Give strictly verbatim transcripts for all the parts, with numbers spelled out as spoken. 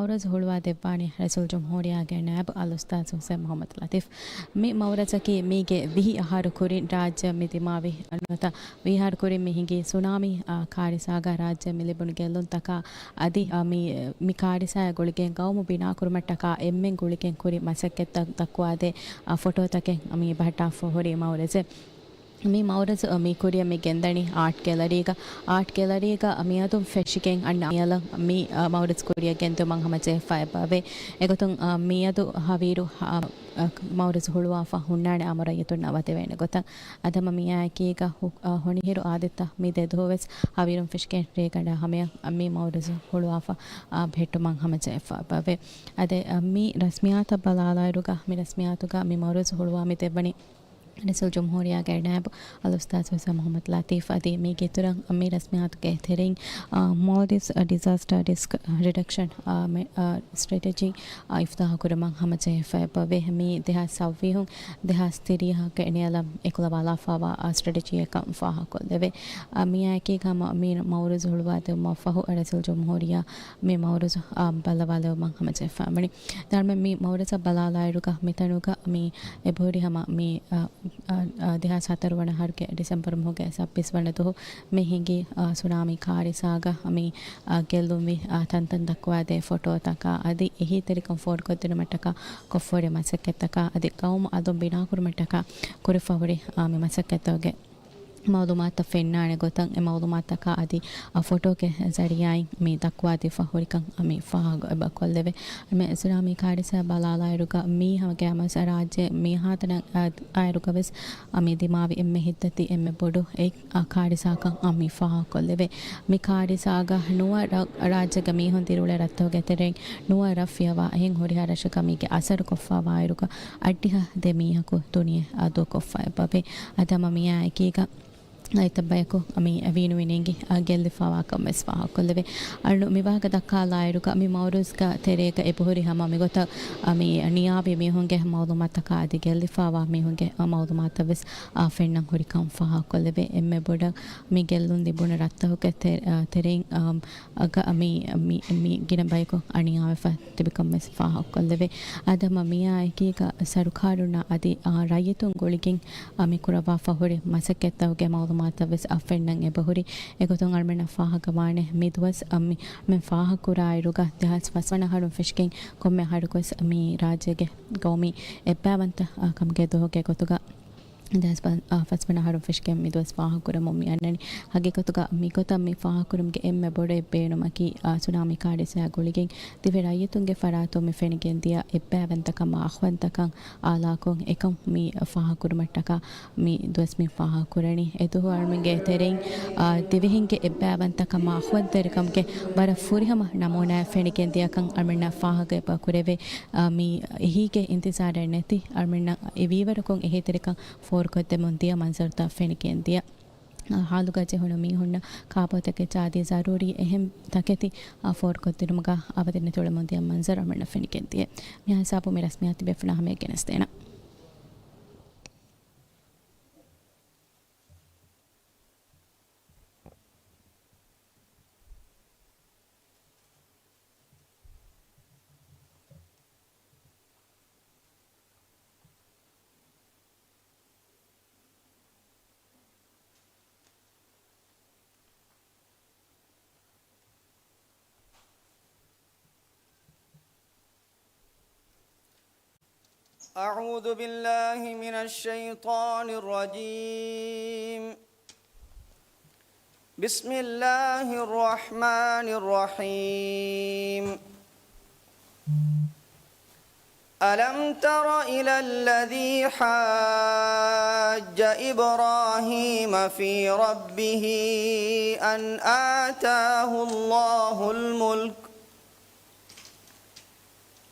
މައުރަޒު ހުޅުވާ ދެއްވާނީ ރައީސުލްޖުމްހޫރިއްޔާގެ ނައިބު އަލްއުސްތާޛު ހުސެން މުޙައްމަދު ލަތީފް. މި މައުރަޒަކީ މީގެ ވިހި އަހަރު ކުރިން ރާއްޖެއަށް މި ދިމާވި ނުވަތަ ވިހި އަހަރު ކުރިން މި ހިނގި ސުނާމީ، އާ، ކާރިސާގަ ރާއްޖެއަށް މި ލިބުނު ގެއްލުންތަކާ އަދި، އާ، މި، މި ކާރިސާއާ ގުޅިގެން ގައުމު ބިނާކުރުމަށްޓަކާ އެންމެން ގުޅިގެން ކުރި މަސައްކަތްތައް ދައްކުވާދޭ، އާ، ފޮޓޯތަކެއް މި ބަހައްޓާފަ ހުރި މައުރަޒެއް. މި މައުރަޒު މި ކުރިއަށް މި ގެންދަނީ އާޓް ގެލަރީގަ. އާޓް ގެލަރީގަ މިއަދުން ފެށިގެން އަންނަ މިއަލަށް މި، އާ، މައުރަޒު ކުރިއަށް ގެންދިއުމަށް ހަމަޖެހިފަ އެބަވޭ. އެގޮތުން، އާ، މިއަދު ހަވީރު، އާ، އާ، މައުރަޒު ހުޅުވާފަ ހުންނާނެ އާއްމު ރައްޔިތުންނަށް ވަދެވޭނެ ގޮތަށް. އަދި ހަމަ މިއާއެކީގަ ހު-، އާ، ހޮނިހިރު އާދިއްތަ މި ދެ ދުވަހުވެސް ހަވީރުން ފެށިގެން ރޭގަނޑާ ހަމަޔަށް މި މައުރަޒު ހުޅުވާފަ، އާ، ބެހެއްޓުމަށް ހަމަޖެހިފަ އެބަވޭ. އަދި، އާ، މި ރަސްމިއްޔާތަށް ބަލާލާއިރުގަ، މި ރަސްމިއްޔާތުގަ މި މައުރަޒު ހުޅުވާ މި ދެއްވަނީ ރައީސުލްޖުމްހޫރިއްޔާގެ ނައިބު އަލްއުސްތާޛު ހުސެން މުޙައްމަދު ލަތީފް. އަދި މީގެ އިތުރަށް މި ރަސްމިއްޔާތުގެ ތެރެއިން، އާ، މޯލްޑިވްސް ޑިޒާސްޓާ ރިސްކް ރިޑަކްޝަން، އާ، މެ-، އާ، ސްޓްރެޓެޖީ، އާ، އިފްތާޙު ކުރުމަށް ހަމަޖެހިފަ އެބަވޭ. މީ ދެހާސް ސައްވީހުން ދެހާސް ތިރީހަށް ގެނެޔަލަން އެކުލަވާލާފައިވާ، އާ، ސްޓްރެޓެޖީއެއްކަން ފާހަގަކޮށްލެވޭ. އާ، މިއާއެކީގަ ހަމަ މި މައުރަޒު ހުޅުވާދެއްވުމަށް ފަހު، އާ، ރައީސުލްޖުމްހޫރިއްޔާ މި މައުރަޒު، އާ، ބައްލަވާލެވުމަށް ހަމަޖެހިފަ ވަނީ. ދާންމެ މި މައުރަޒަށް ބަލާލާއިރުގަ މިތަނުގަ މި އެބަހުރި ހަމަ މި، އާ، އާ، އާ، ދެހާސް ހަތަރު ވަނަ އަހަރުގެ ޑިސެމްބަރު މަހުގެ ސައްބީސް ވަނަ ދުވަހު މި ހިނގި، އާ، ސުނާމީ ކާރިސާގަ މި، އާ، ގެއްލުންވި، އާ، ތަންތަން ދައްކުވާދޭ ފޮޓޯތަކާ އަދި އެހީތެރިކަން ފޯރުކޮށްދިނުމަށްޓަކާ ކޮށްފަހުރި މަސައްކަތްތަކާ އަދި ގައުމު އަލުން ބިނާކުރުމަށްޓަކާ ކުރިފަހުރި، އާ، މި މަސައްކަތްތަކުގެ މައުލޫމާތުތައް ފެންނާނެ ގޮތަށް އެ މައުލޫމާތުތަކާ އަދި، އާ، ފޮޓޯގެ ޒަރީއާއިން މި ދައްކުވާދީފަ ހުރިކަން މި ފާހަގަ އެބަ ކޮށްލެވޭ. މި ސުނާމީ ކާރިސާ ބަލާލާއިރުގަ މީ ހަމަ ގައިމުވެސް ރާއްޖެ މިހާތަނަށް އާއިރުގަވެސް މި ދިމާވި އެންމެ ހިތްދަތި އެންމެ ބޮޑު އެއް، އާ، ކާރިސާކަން މި ފާހަގަކޮށްލެވޭ. މި ކާރިސާގަ ނުވަ ރަށް، ރާއްޖޭގެ މީހުން ދިރިއުޅޭ ރަށްތަކުގެ ތެރެއިން ނުވަ ރަށް ފިޔަވާ އެހެން ހުރިހާ ރަށަކަށް މީގެ އަސަރު ކޮށްފައިވާއިރުގަ އަށްޑިހަ ދެ މީހަކު ދުނިޔެ އާ ދޫކޮށްފަ އެބަވޭ. އަދި ހަމަ މިއާއެކީގަ އެތައް ބަޔަކު މި ވީނުވެ ނޭނގި، އާ، ގެއްލިފައިވާކަން ވެސް ފާހަގަކޮށްލެވޭ. އަޅު މި ވާހަކަ ދައްކާލާއިރުގަ މި މައުރަޒުގެ ތެރޭގަ އެބަހުރި ހަމަ މިގޮތަށް، އާ، މި ނިޔާވި މީހުންގެ މައުލޫމާތަކާ އަދި ގެއްލިފައިވާ މީހުންގެ، އާ، މައުލޫމާތަށް ވެސް، އާ، ފެންނަން ހުރިކަން ފާހަގަކޮށްލެވޭ. އެންމެ ބޮޑަށް މި ގެއްލުން ލިބުނު ރަށްތަކުގެ ތެ-، އާ، ތެރެއިން، އާ، އަގަ މި، މި، މި ގިނަ ބަޔަކު އަނިޔާވެފަ ތިބިކަން ވެސް ފާހަގަކޮށްލެވޭ. އަދި ހަމަ މިއާއެކީގަ ސަރުކާރުންނާ އަދި، އާ، ރައްޔިތުން ގުޅިގެން، އާ، މި ކުރައްވާފަ ހުރި މަސައްކަތްތަކުގެ މައުލޫމާތަށް ވެސް އަ ފެންނަން އެބަހުރި. އެގޮތުން އަޅުމެންނަށް ފާހަގަވާނެ މި ދުވަސް، އާ، މި، މި ފާހަގަކުރާއިރުގަ ދެހާސް ފަސް ވަނަ އަހަރުން ފެށިގެން ކޮންމެ އަހަރަކުވެސް މި ރާއްޖޭގެ ގައުމީ އެއްބައިވަންތަ، އާ، ކަމުގެ ދުވަހުގެ ގޮތުގަ ދެހާސް ފަސް ވަނަ އަހަރުން ފެށިގެން މި ދުވަސް ފާހަގަކުރަމުން މި އަންނަނީ. ހަގީގަތުގަ މިގޮތަށް މި ފާހަގަކުރުމުގެ އެންމެ ބޮޑު އެއް ބޭނުމަކީ، އާ، ސުނާމީ ކާރިސާ ގުޅިގެން ދިވެހި ރައްޔިތުންގެ ފަރާތުން މި ފެނިގެންދިޔަ އެއްބައިވަންތަކަމާ އަޚްވަންތަކަން އާލާކޮށް އެކަން މި ފާހަގަކުރުމަށްޓަކާ މި ދުވަސް މި ފާހަގަކުރަނީ. އެދުވަހު އަޅުމެންގެ ތެރެއިން، އާ، ދިވެހިންގެ އެއްބައިވަންތަކަމާ އަޚްވަންތެރިކަމުގެ ވަރަށް ފުރިހަމަ ނަމޫނާއެއް ފެނިގެންދިޔަކަން އަޅުމެންނަށް ފާހަގަ އެބަ ކުރެވޭ. އާ، މި އެހީގެ އިންތިޒާރެއް ނެތި އަޅުމެންނަށް އެ ވީވަރަކުން އެހީތެރިކަން ފޯރުކޮށްދެމުން ދިޔަ މަންޒަރުތައް ފެނިގެންދިޔަ. އާ، ހާލުގަ ޖެހުނު މީހުންނަށް ކާބޯތަކެއްޗާ އަދި ޒަރޫރީ އެހެން ތަކެތި، އާ، ފޯރުކޮށްދިނުމުގަ އަވަދި ނެތުޅެމުން ދިޔަ މަންޒަރު އަޅުމެންނަށް ފެނިގެންދިޔަ. މިހާ ހިސާބު މި ރަސްމިއްޔާތު ތިބޭފުޅުންނާ ހަމަޔަށް ގެނެސްދޭނަން. أعوذ بالله من الشيطان الرجيم. بسم الله الرحمن الرحيم. ألم تر إلى الذي حاج إبراهيم في ربه أن آتاه الله الملك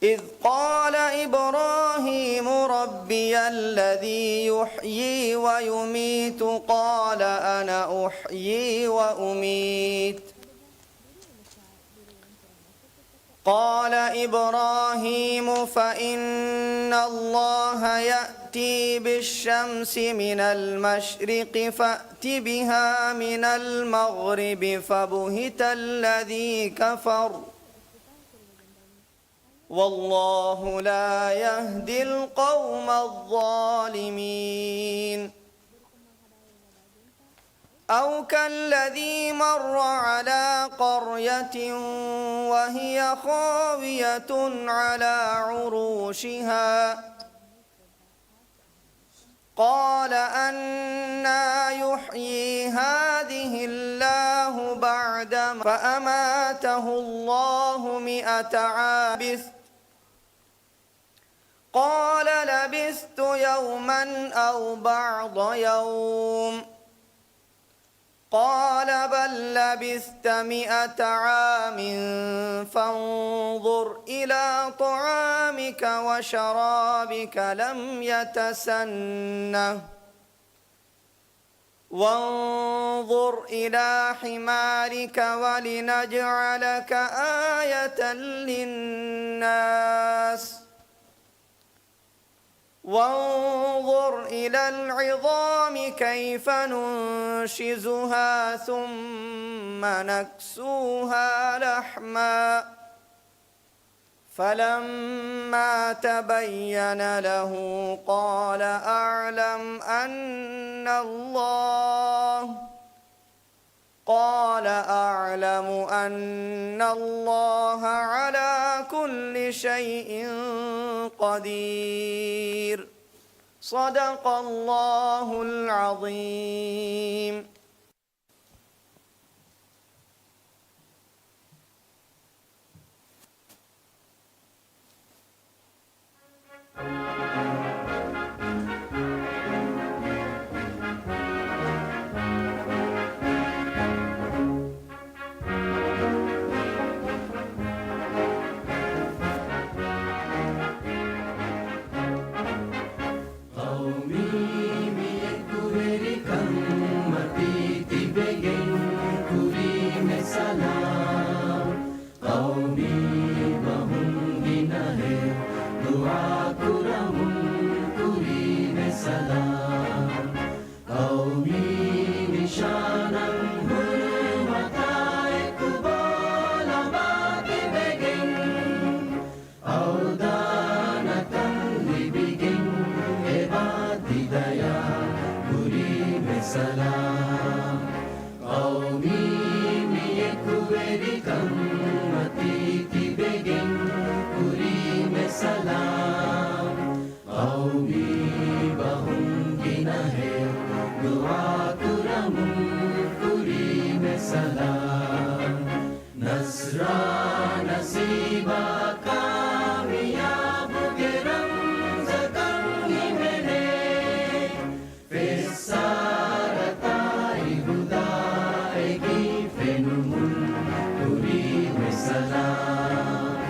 إذ قال إبراهيم ربي الذي يحيي ويميت قال أنا أحيي وأميت قال إبراهيم فإن الله يأتي بالشمس من المشرق فأت بها من المغرب فبهت الذي كفر والله لا يهدي القوم الظالمين. أو كالذي مر على قرية وهي خاوية على عروشها قال أنى يحيي هذه الله بعد م-، فأماته الله مائة عام. قال لبثت يوما أو بعض يوم. قال بل لبثت مائة عام فانظر إلى طعامك وشرابك لم يتسنه وانظر إلى حمارك ولنجعلك آية للناس وانظر إلى العظام كيف ننشزها ثم نكسوها لحما فلما تبين له قال أعلم أن الله قال أعلم أن الله على كل شيء قدير. صدق الله العظيم. ޤައުމީ މި އެކުވެރިކަން މަތީ ތިބެގެން ކުރީމެ ސަލާމް. ޤައުމީ ބަހުން ގިނަހެޔޮ ދުޢާ ކުރަމުން ކުރީމެ ސަލާމް. ޤައުމީ ނިޝާނަށް ހުރުމަތާ އެކު ބޯ ލަބާ ތިބެގެން، އަވްދާނަކަން ލިބިގެން އެބާ ތި ދަޔާ ކުރީމެ ސަލާމް. ޤައުމީ މި އެކުވެރިކަން މަތީ ތިބެގެން ކުރީމެ ސަލާމް. ޤައުމީ ބަހުން ގިނަހެޔޮ ދުޢާ ކުރަމުން ކުރީމެ ސަލާމް. ނަޞްރާ ނަސީބާ ކާމިޔާބުގެ ރަމްޒަކަށް ހިމެނޭ. ފެއްސާރަ ތާއި ހުދާއެކީ ފެނުމުން ކުރީމެ ސަލާމް.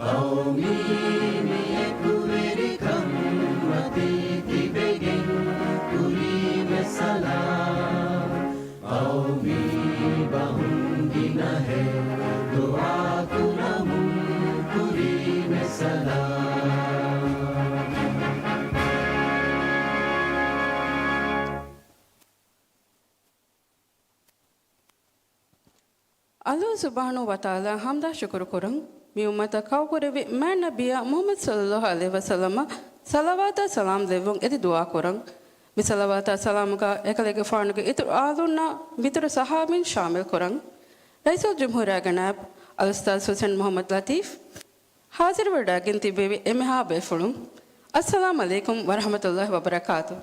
ޤައުމީ މި އެކުވެރިކަން މަތީ ތިބެގެން ކުރީމެ ސަލާމް. ޤައުމީ ބަހުން ގިނަހެޔޮ ދުޢާ ކުރަމުން ކުރީމެ ސަލާމް. ﷲ ސުބްޙާނަހޫ ވަތަޢާލާ ޙަމްދާ ޝުކުރު ކުރަން، މި އުއްމަތަށް ކައުކުރެއްވި މާތް ނަބިއްޔާ މުޙައްމަދު ޞައްލައްލާހު ޢަލައިހި ވަސައްލަމަށް ޞަލަވާތާ ސަލާމް ލެއްވުން އެދި ދުޢާ ކުރަން. މި ޞަލަވާތާ ސަލާމުގަ އެކަލޭގެފާނުގެ އިތުރު އާލުންނާ މިތުރު ޞަޙާބީން ޝާމިލް ކުރަން. ރައީސުލްޖުމްހޫރިއްޔާގެ ނާއިބު އަލްއުސްތާޛު ޙުސައިން މުޙައްމަދު ލަތީފް ޙާޟިރުވެވަޑައިގެން ތިއްބެވި އެންމެހާ ބޭފުޅުން، އައްސަލާމް ޢަލައިކުމް ވަރަޙްމަތުﷲ ވަބަރަކާތުހު.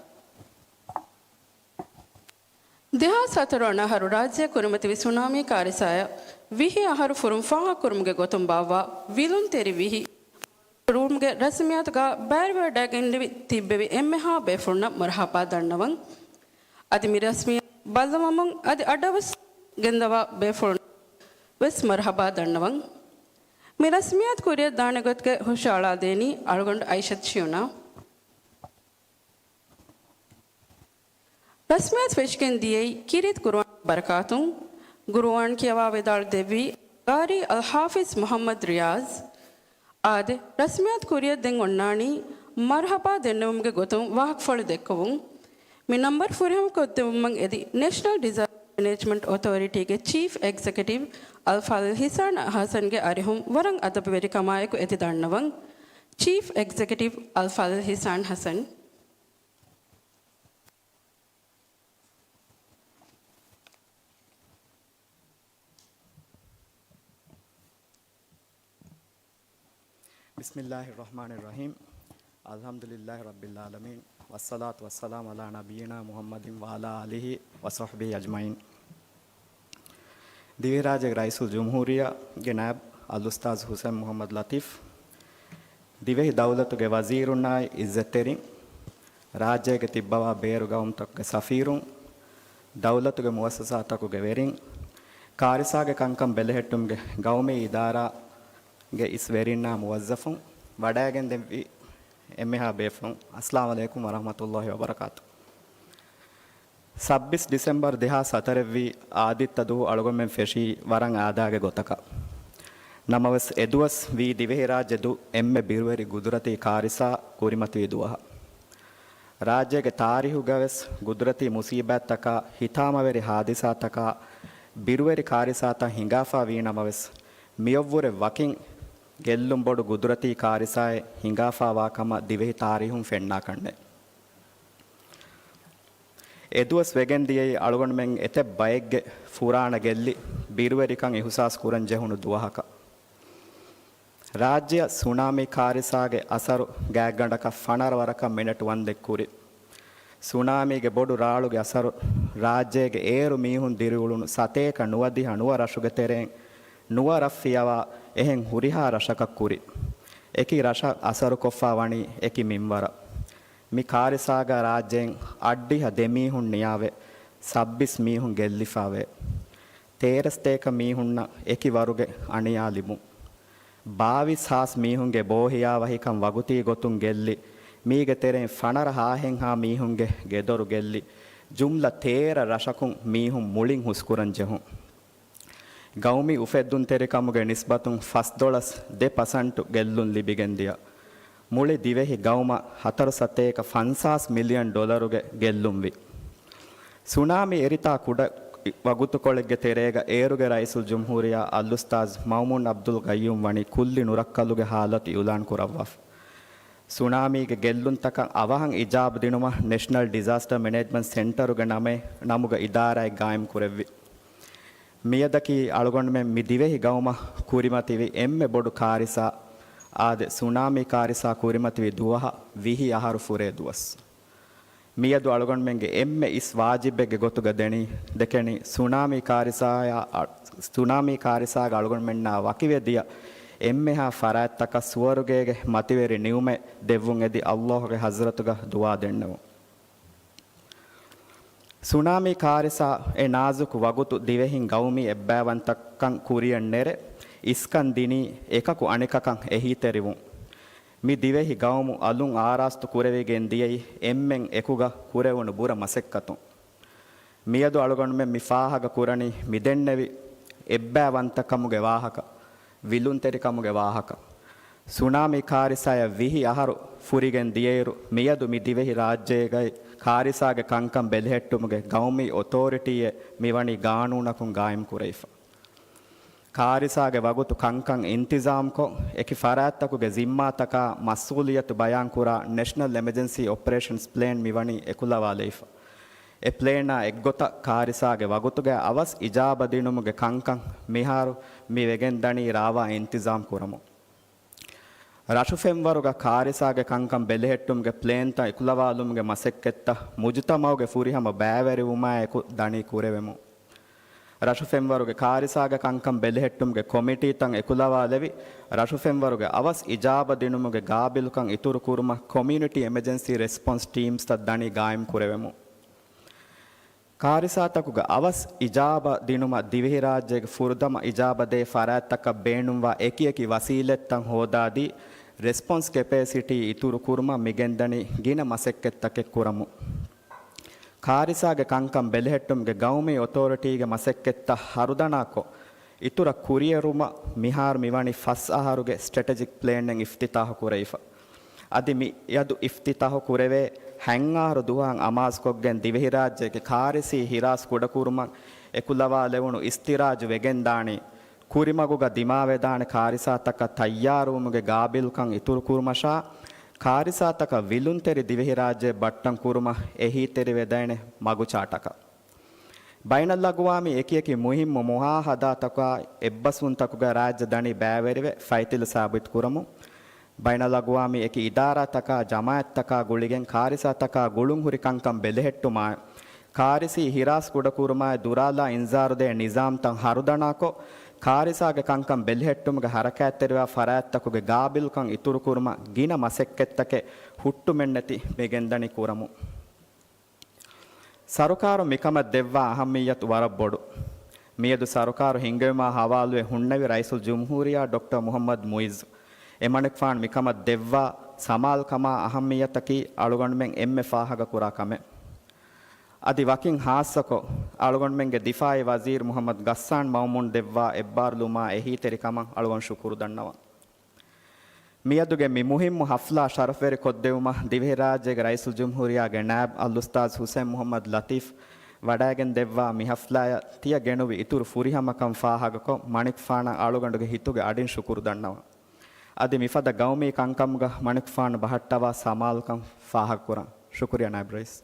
ދެހާސް ހަތަރު އަށާރަ ރާއްޖެ ކުރިމަތިވި ސުނާމީ ކާރިސާއަށް ވިހި އަހަރު ފުރުން ފާހަގަކުރުމުގެ ގޮތުން ބާއްވާ ވިލުންތެރި ވިހި ރޫމްގެ ރަސްމިއްޔާތުގަ ބައިވެވަޑައިގެންނެވި ތިއްބެވި އެންމެހާ ބޭފުޅުންނަށް މަރުޙަބާ ދަންނަވަން. އަދި މި ރަސްމިއްޔާތު ބައްލަވަމުން އަދި އަޑައަވަސް ގެންދަވާ ބޭފުޅުން ވެސް މަރުޙަބާ ދަންނަވަން. މި ރަސްމިއްޔާތު ކުރިއަށް ދާނެ ގޮތުގެ ހުށައަޅާދޭނީ އަޅުގަނޑު އައިޝަތު ޝިޔުނާ. ރަސްމިއްޔާތު ފެށިގެން ދިޔައީ ކީރިތި ޤުރުއާން ބަރަކާތުން. ޤުރުއާން ކިޔަވާ ވިދާޅު ދެއްވީ ޤާރީ އަލްޙާފިޡް މުޙައްމަދު ރިޔާޒް. އާދެ، ރަސްމިއްޔާތު ކުރިއަށް ދެން އޮންނާނީ މަރުޙަބާ ދެންނެވުމުގެ ގޮތުން ވާހަކަފުޅު ދެއްކުވުން. މި ނަންބަރު ފުރިހަމަކޮށްދެއްވުމަށް އެދި ނޭޝަނަލް ޑިޒަ މެނޭޖްމަންޓް އޮތޯރިޓީގެ ޗީފް އެގްޒެކެޓިވް އަލްފާޟިލް ހިސާން ހަސަންގެ އަރިހުން ވަރަށް އަދަބުވެރިކަމާއެކު އެދި ދަންނަވަން. ޗީފް އެގްޒެކެޓިވް އަލްފާޟިލް ހިސާން ހަސަން. بسم الله الرحمن الرحيم. الحمد لله رب العالمين. والصلاة والسلام على نبينا محمد وعلى آله وصحبه أجمعين. ދިވެހިރާއްޖޭގެ ރައީސުލްޖުމްހޫރިއްޔާގެ ނައިބު އަލްއުސްތާޛު ހުސެން މުޙައްމަދު ލަތީފް، ދިވެހި ދައުލަތުގެ ވަޒީރުންނާއި އިއްޒަތްތެރިން، ރާއްޖޭގެ ތިއްބަވާ ބޭރު ގައުމުތަކުގެ ސަފީރުން، ދައުލަތުގެ މުއައްސަސާތަކުގެ ވެރިން، ކާރިސާގެ ކަންކަން ބެލެހެއްޓުމުގެ ގައުމީ އިދާރާގެ އިސް ވެރިންނާ މުވައްޒަފުން، ވަޑައިގެންދެއްވި އެންމެހާ ބޭފުޅުން، އައްސަލާމު ޢަލައިކުމް ވަރަޙްމަތުﷲި ވަބަރަކާތު. ސައްބީސް ޑިސެމްބަރު ދެހާސް ހަތަރެއްވީ އާދިއްތަ ދުވަހު އަޅުގަނޑުމެން ފެށީ ވަރަށް އާދައިގެ ގޮތަކަށް. ނަމަވެސް، އެދުވަސް ވީ ދިވެހިރާއްޖެ ދުށް އެންމެ ބިރުވެރި ގުދުރަތީ ކާރިސާ ކުރިމަތިވި ދުވަހަށް. ރާއްޖޭގެ ތާރީހުގަވެސް ގުދުރަތީ މުސީބާތްތަކާ، ހިތާމަވެރި ހާދިސާތަކާ، ބިރުވެރި ކާރިސާތައް ހިނގާފާ ވީ ނަމަވެސް، މިއޮއްވުރެ ވަކިން ގެއްލުން ބޮޑު ގުދުރަތީ ކާރިސާއެއް ހިނގާފާވާ ކަމަށް ދިވެހި ތާރީހުން ފެންނާކަށްނެތް. އެދުވަސް ވެގެން ދިޔައީ އަޅުގަނޑުމެން އެތައް ބައެއްގެ ފުރާނަ ގެއްލި، ބިރުވެރިކަން އިހުސާސް ކުރަން ޖެހުނު ދުވަހަކަށް. ރާއްޖެއަށް ސުނާމީ ކާރިސާގެ އަސަރު ގާތްގަނޑަކަށް ފަނަރަ ވަރަކަށް މިނެޓު ވަންދެއްކުރި. ސުނާމީގެ ބޮޑު ރާޅުގެ އަސަރު ރާއްޖޭގެ އޭރު މީހުން ދިރިއުޅުނު ސަތޭކަ ނުވަދިހަ ނުވަ ރަށުގެ ތެރެއިން ނުވަ ރަށް ފިޔަވާ އެހެން ހުރިހާ ރަށަކަށް ކުރި. އެކި ރަށަށް އަސަރުކޮށްފާ ވަނީ އެކި މިންވަރަށް. މި ކާރިސާގަ ރާއްޖޭން އަށްޑިހަ ދެ މީހުން ނިޔާވެ، ސައްބީސް މީހުން ގެއްލިފާވޭ. ތޭރަ ސަތޭކަ މީހުންނަށް އެކި ވަރުގެ އަނިޔާ ލިބުން. ބާވީސް ހާސް މީހުންގެ ބޯހިޔާވަހިކަން ވަގުތީ ގޮތުން ގެއްލި، މީގެ ތެރެއިން ފަނަރަ ހާހެއްހާ މީހުންގެ ގެދޮރު ގެއްލި، ޖުމްލަ ތޭރަ ރަށަކުން މީހުން މުޅިން ހުސްކުރަން ޖެހުން. ގައުމީ އުފެއްދުންތެރިކަމުގެ ނިސްބަތުން ފަސްދޮޅަސް ދެ ޕަސަންޓު ގެއްލުން ލިބިގެންދިޔަ، މުޅި ދިވެހި ގައުމަށް ހަތަރު ސަތޭކަ ފަންސާސް މިލިއަން ޑޮލަރުގެ ގެއްލުންވި. ސުނާމީ އެރިތާ ކުޑަ ވަގުތުކޮޅެއްގެ ތެރޭގަ އޭރުގެ ރައީސުލްޖުމްހޫރިއްޔާ އަލްއުސްތާޛު މައުމޫން ޢަބްދުލް ޤައްޔޫމް ވަނީ ކުއްލި ނުރައްކަލުގެ ހާލަތު އިޢުލާން ކުރައްވާފަ. ސުނާމީގެ ގެއްލުންތަކަށް އަވަހަށް އިޖާބަ ދިނުމަށް ނެޝަނަލް ޑިޒާސްޓަރ މެނޭޖްމަންޓް ސެންޓަރުގެ ނަމެއް، ނަމުގަ އިދާރާއެއް ގާއިމް ކުރެއްވި. މިއަދަކީ އަޅުގަނޑުމެން މި ދިވެހި ގައުމަށް ކުރިމަތިވި އެންމެ ބޮޑު ކާރިސާ، އާދެ، ސުނާމީ ކާރިސާ ކުރިމަތިވި ދުވަހަށް ވިހި އަހަރު ފުރޭ ދުވަސް. މިއަދު އަޅުގަނޑުމެންގެ އެންމެ އިސް ވާޖިބެއްގެ ގޮތުގަ ދެނީ، ދެކެނީ ސުނާމީ ކާރިސާޔާ، ސުނާމީ ކާރިސާގަ އަޅުގަނޑުމެންނާ ވަކިވެ ދިޔަ އެންމެހާ ފަރާތްތަކަށް ސުވަރުގޭގެ މަތިވެރި ނިޢުމަތް ދެއްވުން އެދި ﷲގެ ޙަޟްރަތުގަ ދުޢާ ދެންނެވުން. ސުނާމީ ކާރިސާ އެ ނާޒުކު ވަގުތު ދިވެހިން ގައުމީ އެއްބައިވަންތަކަން ކުރިއަށް ނެރެ، އިސްކަން ދިނީ އެކަކު އަނެކަކަށް އެހީތެރިވުން. މި ދިވެހި ގައުމު އަލުން އާރާސްތު ކުރެވިގެން ދިޔައީ އެންމެން އެކުގަ ކުރެވުނު ބުރަ މަސައްކަތުން. މިއަދު އަޅުގަނޑުމެން މި ފާހަގަ ކުރަނީ މިދެންނެވި އެއްބައިވަންތަކަމުގެ ވާހަކަ، ވިލުންތެރިކަމުގެ ވާހަކަ. ސުނާމީ ކާރިސާޔަށް ވިހި އަހަރު ފުރިގެން ދިޔައިރު، މިއަދު މި ދިވެހި ރާއްޖޭގައި ކާރިސާގެ ކަންކަން ބެލެހެއްޓުމުގެ ގައުމީ އޮތޯރިޓީއެއް މިވަނީ ގާނޫނަކުން ގާއިމް ކުރެވިފަ. ކާރިސާގެ ވަގުތު ކަންކަން އިންތިޒާމްކޮށް، އެކި ފަރާތްތަކުގެ ޒިންމާތަކާ މަސްއޫލިއްޔަތު ބަޔާންކުރާ ނެޝަނަލް އެމަޖެންސީ އޮޕަރޭޝަންސް ޕްލޭން މިވަނީ އެކުލަވާލައިފަ. އެ ޕްލޭނާ އެއްގޮތަށް ކާރިސާގެ ވަގުތުގެ އަވަސް އިޖާބަ ދިނުމުގެ ކަންކަން މިހާރު މި ވެގެންދަނީ ރާވާ އިންތިޒާމް ކުރަމުން. ރަށު ފެންވަރުގަ ކާރިސާގެ ކަންކަން ބެލެހެއްޓުމުގެ ޕްލޭންތައް އެކުލަވާލުމުގެ މަސައްކަތްތައް މުޖުތަމަޢުގެ ފުރިހަމަ ބައިވެރިވުމާއެކު ދަނީ ކުރެވެމުން. ރަށު ފެންވަރުގެ ކާރިސާގެ ކަންކަން ބެލެހެއްޓުމުގެ ކޮމިޓީތައް އެކުލަވާލެވި، ރަށު ފެންވަރުގެ އަވަސް އިޖާބަ ދިނުމުގެ ގާބިލުކަން އިތުރު ކުރުމަށް ކޮމިއުނިޓީ އެމަޖެންސީ ރެސްޕޮންސް ޓީމްސްތައް ދަނީ ގާއިމް ކުރެވެމުން. ކާރިސާތަކުގެ އަވަސް އިޖާބަ ދިނުމަށް ދިވެހިރާއްޖޭގެ ފުރަތަމަ އިޖާބަ ދޭ ފަރާތްތަކަށް ބޭނުންވާ އެކި އެކި ވަސީލަތްތައް ހޯދާދީ، ރެސްޕޮންސް ކެޕޭސިޓީ އިތުރު ކުރުމަށް މިގެންދަނީ ގިނަ މަސައްކަތްތަކެއް ކުރަމުން. ކާރިސާގެ ކަންކަން ބެލެހެއްޓުމުގެ ގައުމީ އޮތޯރިޓީގެ މަސައްކަތްތައް ހަރުދަނާކޮށް، އިތުރަށް ކުރިއެރުމަށް މިހާރު މިވަނީ ފަސް އަހަރުގެ ސްޓްރެޓެޖިކް ޕްލޭނެއް އިފްތިތާހު ކުރެވިފަ. އަދި މިއަދު އިފްތިތާހު ކުރެވޭ ހަތް އަހަރު ދުވަހަށް އަމާޒުކޮށްގެން ދިވެހިރާއްޖޭގެ ކާރިސީ ހިރާސް ކުޑަކުރުމަށް އެކުލަވާލެވުނު އިސްތިރާޖު ވެގެންދާނީ، ކުރިމަގުގަ ދިމާވެދާނެ ކާރިސާތަކަށް ތައްޔާރުވުމުގެ ގާބިލްކަން އިތުރުކުރުމަށާ، ކާރިސާތަކަށް ވިލުންތެރި ދިވެހިރާއްޖެ ބައްޓަން ކުރުމަށް އެހީތެރިވެދޭނެ މަގުޗާޓަކަށް. ބައިނަލްއަގުވާމީ އެކިއެކި މުހިއްމު މުހާހަދާތަކާ އެއްބަސްވުންތަކުގަ ރާއްޖެ ދަނީ ބައިވެރިވެ، ފައިތިލަ ސާބިތުކުރަމުން، ބައިނަލްއަގުވާމީ އެކި އިދާރާތަކާ ޖަމާއަތްތަކާ ގުޅިގެން ކާރިސާތަކާ ގުޅުންހުރި ކަންކަން ބެލެހެއްޓުމާއި، ކާރިސީ ހިރާސް ކުޑަކުރުމާއި، ދުރާލާ އިންޒާރުދޭ ނިޒާމްތައް ހަރުދަނާކޮށް، ކާރިސާގެ ކަންކަން ބެލެހެއްޓުމުގެ ހަރަކާތްތެރިވާ ފަރާތްތަކުގެ ގާބިލްކަން އިތުރުކުރުމަށް ގިނަ މަސައްކަތްތަކެއް ހުއްޓުމެއްނެތި މިގެންދަނީ ކުރަމުން. ސަރުކާރު މިކަމަށް ދެއްވާ އަހައްމިއްޔަތު ވަރަށް ބޮޑު. މިއަދު ސަރުކާރު ހިންގެވުމާ ހަވާލުވެ ހުންނެވި ރައީސުލްޖުމްހޫރިއްޔާ ޑޮކްޓަރ މުހައްމަދު މުއިއްޒު އެމަނިކުފާނު މިކަމަށް ދެއްވާ ސަމާލުކަމާ އަހައްމިއްޔަތަކީ އަޅުގަނޑުމެން އެންމެ ފާހަގަކުރާ ކަމެއް. އަދި ވަކިން ހާއްސަކޮށް، އަޅުގަނޑުމެންގެ ދިފާއީ ވަޒީރު މުހައްމަދު ޣައްސާން މައުމޫން ދެއްވާ އެއްބާރުލުމާ އެހީތެރިކަމަށް އަޅުގަނޑު ޝުކުރު ދަންނަވަން. މިއަދުގެ މި މުހިއްމު ހަފްލާ ޝަރަފްވެރި ކޮށްދެވުމަށް ދިވެހިރާއްޖޭގެ ރައީސުލްޖުމްހޫރިއްޔާގެ ނާއިބް އަލްއުސްތާޛު ހުސެން މުހައްމަދު ލަތީފް ވަޑައިގެން ދެއްވާ މި ހަފްލާއަށް ތިޔަ ގެނުވި އިތުރު ފުރިހަމަކަން ފާހަގަކޮށް، މަނިކުފާނަށް އަޅުގަނޑުގެ ހިތުގެ އަޑިން ޝުކުރު ދަންނަވަން. އަދި މިފަދަ ގައުމީ ކަންކަމުގަ މަނިކުފާނު ބަހައްޓަވާ ސަމާލުކަން ފާހަގަކުރަން. ޝުކުރިއްޔާ ނާއިބް ރައީސް.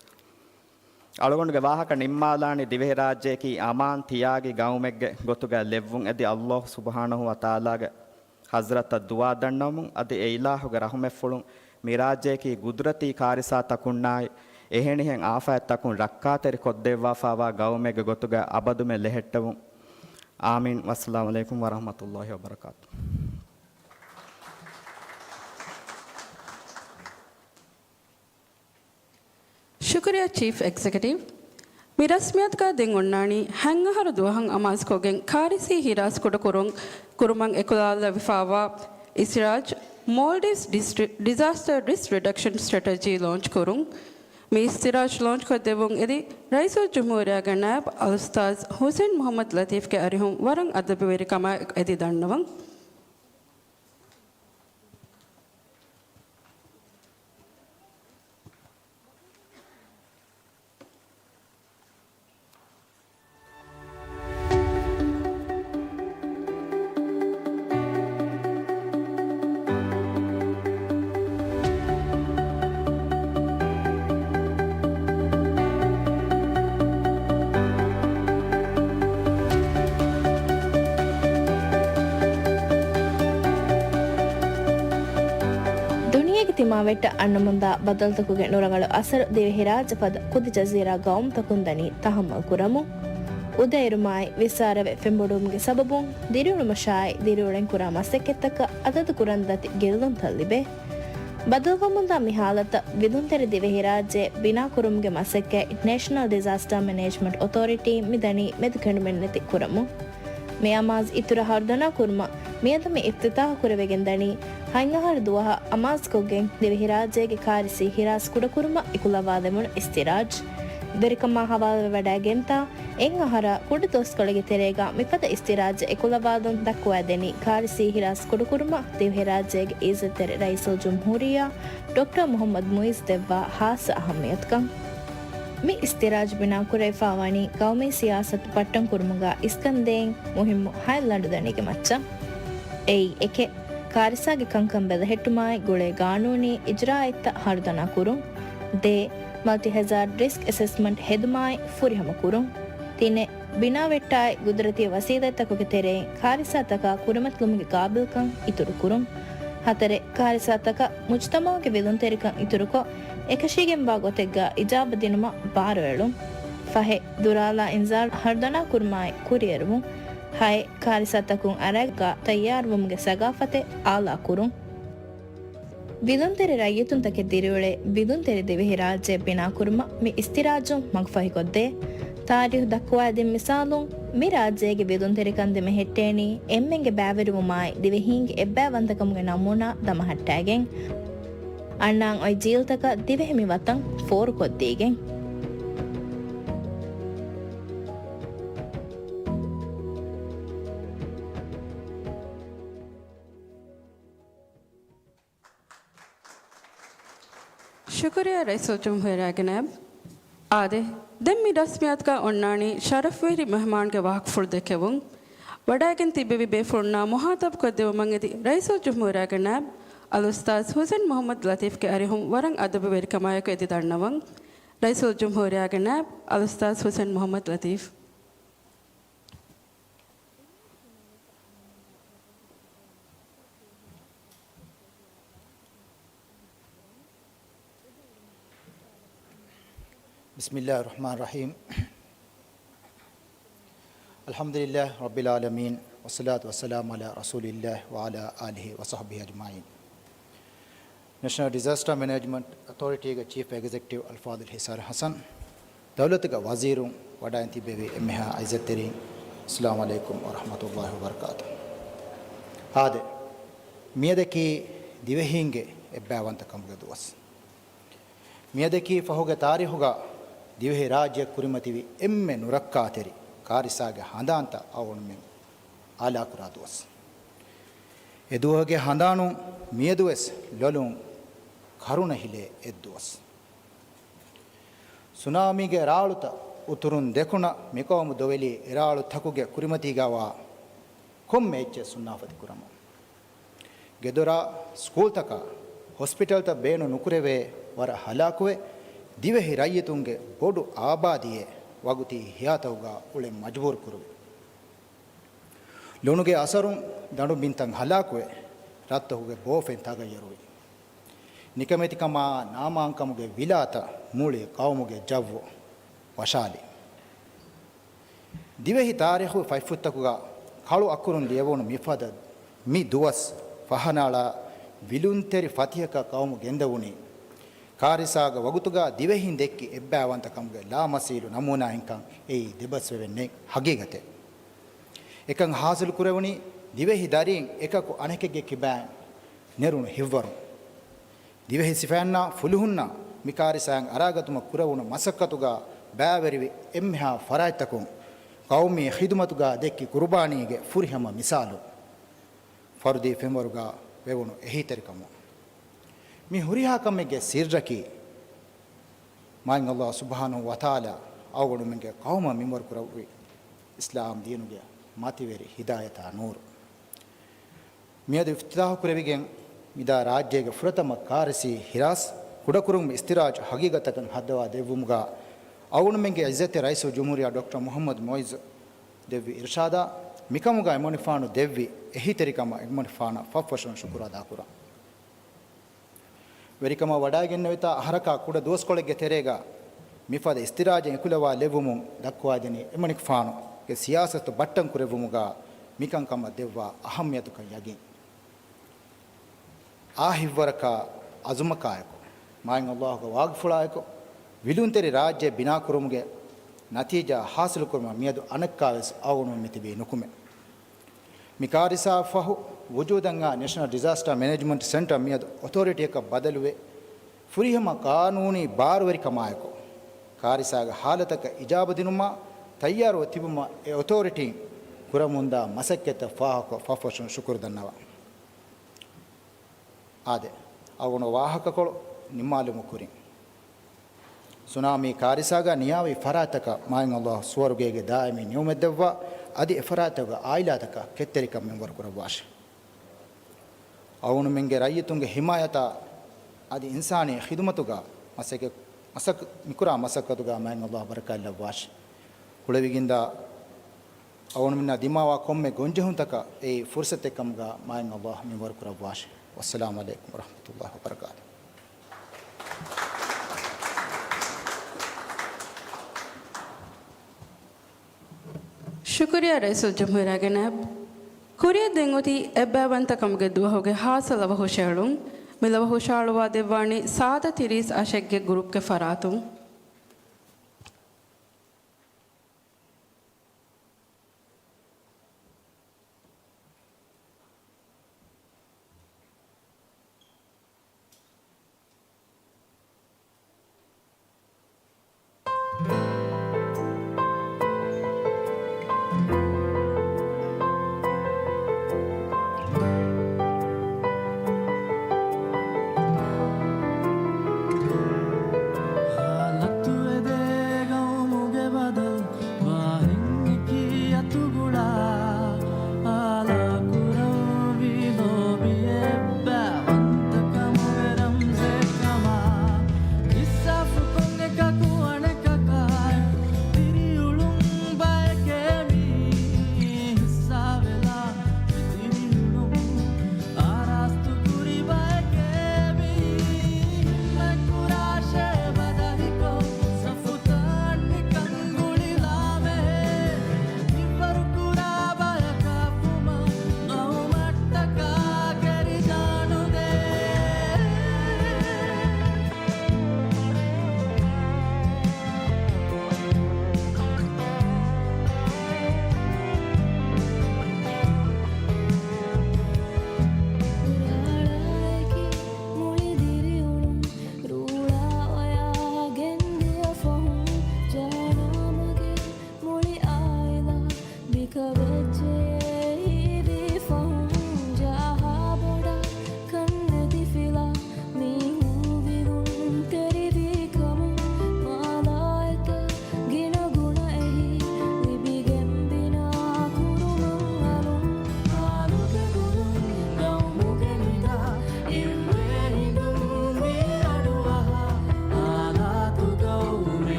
އަޅުގަނޑުގެ ވާހަކަ ނިންމާލާނީ ދިވެހިރާއްޖެއަކީ އަމާން ތިޔާގި ގައުމެއްގެ ގޮތުގައި ލެއްވުން އެދި އައްލާހު ސުބްޙާނަހޫ ވަތަޢާލާގެ ޙަޟްރަތަށް ދުޢާ ދަންނަވަމުން، އަދި އެ އިލާހުގެ ރަޙުމަތްފުޅުން މި ރާއްޖެއަކީ ގުދުރަތީ ކާރިސާތަކުންނާއި އެހެނިހެން އާފާތްތަކުން ރައްކާތެރި ކޮށްދެއްވާފާވާ ގައުމެއްގެ ގޮތުގައި އަބަދުމެ ލެހެއްޓެވުން. އާމީން. ވައްސަލާމް ޢަލައިކުމް ވަރަޙްމަތުﷲ ވަބަރަކާތު. ޝުކުރިއްޔާ ޗީފް އެގްޒެކެޓިވް. މި ރަސްމިއްޔަތުގަ ދެން އޮންނާނީ ހަތް އަހަރު ދުވަހަށް އަމާޒުކޮށްގެން ކާރިސީ ހިރާސް ކުޑަކުރުން، ކުރުމަށް އެކުލަވާލެވިފާވާ އިސްތިރާޖް މޯލްޑިވްސް ޑިސްޓްރި-، ޑިޒާސްޓަރ ރިސްކް ރިޑަކްޝަން ސްޓްރެޓެޖީ ލޯންޗް ކުރުން. މި އިސްތިރާޖް ލޯންޗްކޮށްދެއްވުން އެދި ރައީސުލްޖުމްހޫރިއްޔާގެ ނާއިބް އަލްއުސްތާޛު ހުސެން މުޙައްމަދު ލަތީފްގެ އަރިހުން ވަރަށް އަދަބުވެރިކަމާ އެދި ދަންނަވަން. ދުނިޔޭގެ ތިމާވެއްޓަށް އަންނަމުންދާ ބަދަލުތަކުގެ ނުރަނގަޅު އަސަރު ދިވެހިރާއްޖެ ފަދަ ކުދި ޖަޒީރާ ގައުމުތަކުން ދަނީ ތަހައްމަލް ކުރަމުން. އުދައެރުމާއި ވިއްސާރަވެ ފެންބޮޑުވުމުގެ ސަބަބުން ދިރިއުޅުމަށާއި ދިރިއުޅެން ކުރާ މަސައްކަތްތަކަށް އަދަދު ކުރަން ދަތި ގެއްލުންތައް ލިބޭ. ބަދަލުވަމުންދާ މި ހާލަތަށް ވިލުންތެރި ދިވެހިރާއްޖެ ބިނާކުރުމުގެ މަސައްކަތް ނޭޝަނަލް ޑިޒާސްޓާ މެނޭޖްމަންޓް އޮތޯރިޓީ މި ދަނީ މެދުކެނޑުމެއްނެތި ކުރަމުން. މި އަމާޒު އިތުރަށް ހަރުދަނާ ކުރުމަށް މިއަދު މި އިފްތިތާޙު ކުރެވިގެން ދަނީ ހަތް އަހަރު ދުވަހަށް އަމާޒުކޮށްގެން ދިވެހިރާއްޖޭގެ ކާރިސީ ހިރާސް ކުޑަކުރުމަށް އެކުލަވާލެވުނު އިސްތިރާޖް. ވެރިކަމާ ހަވާލުވެވަޑައިގެންތާ އެއް އަހަރާ ކުޑަ ދުވަސްކޮޅެއްގެ ތެރޭގަ މިފަދަ އިސްތިރާޖެއް އެކުލަވާލުން ދައްކުވައިދެނީ ކާރިސީ ހިރާސް ކުޑަކުރުމަށް ދިވެހިރާއްޖޭގެ އިއްޒަތްތެރި ރައީސުލްޖުމްހޫރިއްޔާ ޑޮކްޓަރ މުޙައްމަދު މުއިއްޒު ދެއްވާ ހާއްސަ އަހައްމިޔަތުކަން. މި އިސްތިރާޖް ބިނާކުރެވިފާވަނީ ގައުމީ ސިޔާސަތު ބައްޓަން ކުރުމުގަ އިސްކަންދޭން މުހިއްމު ހަތް ލަނޑުދަނީގެ މައްޗަށް. އެއީ އެކެއް، ކާރިސާގެ ކަންކަން ބެލެހެއްޓުމާއި ގުޅޭ ގާނޫނީ އިޖްރާއަތްތައް ހަރުދަނާ ކުރުން. ދޭއް، މަލްޓި ހެޒާޑް ރިސްކް އެސެސްމަންޓް ހެދުމާއި ފުރިހަމަ ކުރުން. ތިނެއް، ބިނާވެއްޓާއި ގުދުރަތީ ވަސީލަތްތަކުގެ ތެރެއިން ކާރިސާތަކާ ކުރިމަތިލުމުގެ ގާބިލްކަން އިތުރުކުރުން. ހަތަރެއް، ކާރިސާތަކަށް މުޖުތަމަޢުގެ ވިލުންތެރިކަން އިތުރުކޮށް، އެކަށީގެންވާ ގޮތެއްގަ އިޖާބަ ދިނުމަށް ބާރުއެޅުން. ފަހެއް، ދުރާލާ އިންޒާރު ހަރުދަނާ ކުރުމާއި ކުރިއެރުވުން. ހައެއް، ކާރިސާތަކުން އަރައިގަ ތައްޔާރުވުމުގެ ސަގާފަތެއް އާލާ ކުރުން. ވިލުންތެރި ރައްޔިތުންތަކެއް ދިރިއުޅޭ ވިލުންތެރި ދިވެހިރާއްޖެ ބިނާކުރުމަށް މި އިސްތިރާޖުން މަގުފަހިކޮށްދޭ. ތާރީހު ދައްކުވާދިން މިސާލުން، މި ރާއްޖޭގެ ވިލުންތެރިކަން ދެމެހެއްޓޭނީ އެންމެންގެ ބައިވެރިވުމާއި ދިވެހީންގެ އެއްބައިވަންތަކަމުގެ ނަމޫނާ ދަމަހައްޓާގެން. އަންނާން އޮތް ޖީލްތަކަށް ދިވެހި މި ވަތަން ފޯރުކޮށްދީގެން. ޝުކުރިއްޔާ ރައީސުލްޖުމްހޫރިއްޔާގެ ނައިބް އާދެ، ދެން މި ރަސްމިއްޔާތުގަ އޮންނާނީ ޝަރަފުވެރި މެހްމާންގެ ވާހަކަފުޅު ދެކެވުން. ވަޑައިގެން ތިއްބެވި ބޭފުޅުންނާ މުހާތަބުކޮށްދެއްވުމަށް އެދި ރައީސުލްޖުމްހޫރިއްޔާގެ ނައިބް އަލްއުސްތާޛް ހުސެން މުޙައްމަދު ލަތީފްގެ އަރިހުން ވަރަށް އަދަބުވެރިކަމާއެކު އެދި ދަންނަވަން. ރައީސުލްޖުމްހޫރިއްޔާގެ ނައިބް އަލްއުސްތާޛް ހުސެން މުޙައްމަދު ލަތީފް. بسم الله الرحمن الرحيم. الحمد لله رب العالمين، والصلاة والسلام على رسول الله وعلى آله وصحبه أجمعين. ނެޝަނަލް ޑިޒާސްޓާ މެނޭޖްމަންޓް އޮތޯރިޓީގެ ޗީފް އެގްޒެކެޓިވް އަލްފާޟިލް ހިސާރު ޙަސަން، ދައުލަތުގެ ވަޒީރުން، ވަޑައިން ތިއްބެވި އެންމެހާ ޢިއްޒަތްތެރިން، އައްސަލާމު ޢަލައިކުމް ވަރަޙްމަތުﷲި ވަބަރަކާތުހު. އާދެ، މިއަދަކީ ދިވެހީންގެ އެއްބައިވަންތަކަމުގެ ދުވަސް. މިއަދަކީ ފަހުގެ ތާރީޚުގަ ދިވެހިރާއްޖެ ކުރިމަތިވި އެންމެ ނުރައްކާތެރި ކާރިސާގެ ހަނދާންތައް އަޅުގަނޑުމެން އާލާކުރާ ދުވަސް. އެދުވަހުގެ ހަނދާނުން މިއަދުވެސް ލޮލުން ކަރުނަ ހިލޭ އެއްދުވަސް. ސުނާމީގެ ރާޅުތައް އުތުރުން ދެކުނަށް މިޤައުމު ދޮވެލީ އެރާޅުތަކުގެ ކުރިމަތީގަވާ ކޮންމެ އެއްޗެއް ސުންނާފަތި ކުރަމުން. ގެދޮރާ، ސްކޫލްތަކާ، ހޮސްޕިޓަލްތައް ބޭނުން ނުކުރެވޭ ވަރަށް ހަލާކުވެ، ދިވެހި ރައްޔިތުންގެ ބޮޑު އާބާދީއެއް ވަގުތީ ހިޔާތަކުގަ އުޅެން މަޖުބޫރު ކުރުވި. ލޮނުގެ އަސަރުން ދަނޑު ބިންތައް ހަލާކުވެ، ރަށްތަކުގެ ބޯފެން ތަޣައްޔަރުވި. ނިކަމެތިކަމާ ނާމާންކަމުގެ ވިލާތައް މުޅި ޤައުމުގެ ޖައްވު ވަށާލި. ދިވެހި ތާރީޚު ފަތްފުށްތަކުގަ ކަޅު އަކުރުން ލިޔެވުނު މިފަދަ މި ދުވަސް ފަހަނައަޅާ ވިލުންތެރި ފަތިހަކަށް ޤައުމު ގެންދެވުނީ، ކާރިސާގެ ވަގުތުގަ ދިވެހިން ދެއްކި އެއްބައިވަންތަކަމުގެ ލާމަސީލު ނަމޫނާއިންކަން އެއީ ދެބަސްވެވެން ނެތް ހަގީގަތެއް. އެކަން ހާސިލު ކުރެވުނީ ދިވެހި ދަރީން އެކަކު އަނެކެއްގެ ކިބައިން ނެރުނު ހިތްވަރުން. ދިވެހި ސިފައިންނާ ފުލުހުންނާ މި ކާރިސާއިން އަރާގަތުމަށް ކުރެވުނު މަސައްކަތުގަ ބައިވެރިވި އެންމެހާ ފަރާތްތަކުން ޤައުމީ ޚިދުމަތުގަ ދެއްކި ޤުރުބާނީގެ ފުރިހަމަ މިސާލު، ފަރުދީ ފެންވަރުގަ ވެވުނު އެހީތެރިކަމުން. މި ހުރިހާ ކަމެއްގެ ސިއްރަކީ، މާތް ﷲ ސުބްޙާނަހޫ ވަތަޢާލާ އަޅުގަނޑުމެންގެ ޤައުމަށް މިންވަރު ކުރެއްވި އިސްލާމް ދީނުގެ މަތިވެރި ހިދާޔަތާ ނޫރު. މިއަދު އިފްތިތާޙު ކުރެވިގެން، މިދާ ރާއްޖޭގެ ފުރަތަމަ ކާރިސީ ހިރާސް ކުޑަކުރުން އިސްތިރާޖު ހަގީގަތަކަށް ހައްދަވާ ދެއްވުމުގަ، އަޅުގަނޑުމެންގެ ޢިއްޒަތްތެރި ރައީސުލްޖުމްހޫރިއްޔާ ޑޮކްޓަރ މުޙައްމަދު މުޢިއްޒު ދެއްވި އިރުޝާދާ، މިކަމުގަ އެމަނިކުފާނު ދެއްވި އެހީތެރިކަމަށް އެމަނިކުފާނަށް ފަށްފަށުން ޝުކުރު އަދާކުރަން. ވެރިކަމަށް ވަޑައިގެންނެވިތާ އަހަރަކާ ކުޑަ ދުވަސްކޮޅެއްގެ ތެރޭގަ މިފަދަ އިސްތިރާޖެއް އެކުލަވާ ލެއްވުމުން ދައްކުވައިދެނީ އެމަނިކުފާނުގެ ސިޔާސަތު ބައްޓަން ކުރެއްވުމުގަ މިކަންކަމަށް ދެއްވާ އަހައްމިޔަތުކަން ޔަގީން. އާ ހިތްވަރަކާ އަޒުމަކާއެކު، މާތް ﷲ ގެ ވާގިފުޅާއެކު، ވިލުންތެރި ރާއްޖެ ބިނާކުރުމުގެ ނަތީޖާ ހާސިލުކުރުމަށް މިއަދު އަނެއްކާވެސް އަޅުގަނޑުމެން މިތިބީ ނުކުމެ. މި ކާރިސާއަށް ފަހު ވުޖޫދަށްއާ ނެޝަނަލް ޑިޒާސްޓާ މެނޭޖްމަންޓް ސެންޓަރ މިއަދު އޮތޯރިޓީއަކަށް ބަދަލުވެ، ފުރިހަމަ ޤާނޫނީ ބާރުވެރިކަމާއެކު، ކާރިސާގެ ހާލަތަކަށް އިޖާބަ ދިނުމަށް ތައްޔާރުވެ ތިބުމަށް އެ އޮތޯރިޓީން ކުރަމުންދާ މަސައްކަތްތައް ފާހަގަކޮށް ފަށްފަށުން ޝުކުރު ދަންނަވަން. އާދެ، އަޅުގަނޑު ވާހަކަކޮޅު ނިންމާލުމުގެ ކުރިން، ސުނާމީ ކާރިސާގަ ނިޔާވި ފަރާތްތަކަށް މާތް ﷲ ސުވަރުގޭގެ ދާއިމީ ނިޢުމަތް ދެއްވާ، އަދި އެ ފަރާތްތަކުގެ ޢާއިލާތަކަށް ކެތްތެރިކަން މިންވަރު ކުރައްވާށި. އަޅުގަނޑުމެންގެ ރައްޔިތުންގެ ޙިމާޔަތާ އަދި އިންސާނީ ޚިދުމަތުގަ މަސައްކަ-، މަސައްކަ-، މިކުރާ މަސައްކަތުގަ މާތް ﷲ ބަރަކާތް ލައްވާށި. ކުޅެވިގެންދާ އަޅުގަނޑުމެންނާ ދިމާވާ ކޮންމެ ގޮންޖެހުންތަކަށް އެއީ ފުރުޞަތެއް ކަމުގަ މާތް ﷲ މިންވަރު ކުރައްވާށި. ވައްސަލާމު ޢަލައިކުމް ވަރަޙްމަތުﷲ ވަބަރަކާތުހު. ޝުކުރިއްޔާ ރައީސުލްޖުމްހޫރިއްޔާގެ ނައިބް. ކުރިއަށް ދެން އޮތީ އެއްބައިވަންތަކަމުގެ ދުވަހުގެ ހާއްސަ ލަވަ ހުށައެޅުން. މި ލަވަ ހުށައަޅުއްވާ ދެއްވާނީ ސާދަ ތިރީސް އަށެއްގެ ގްރޫޕްގެ ފަރާތުން.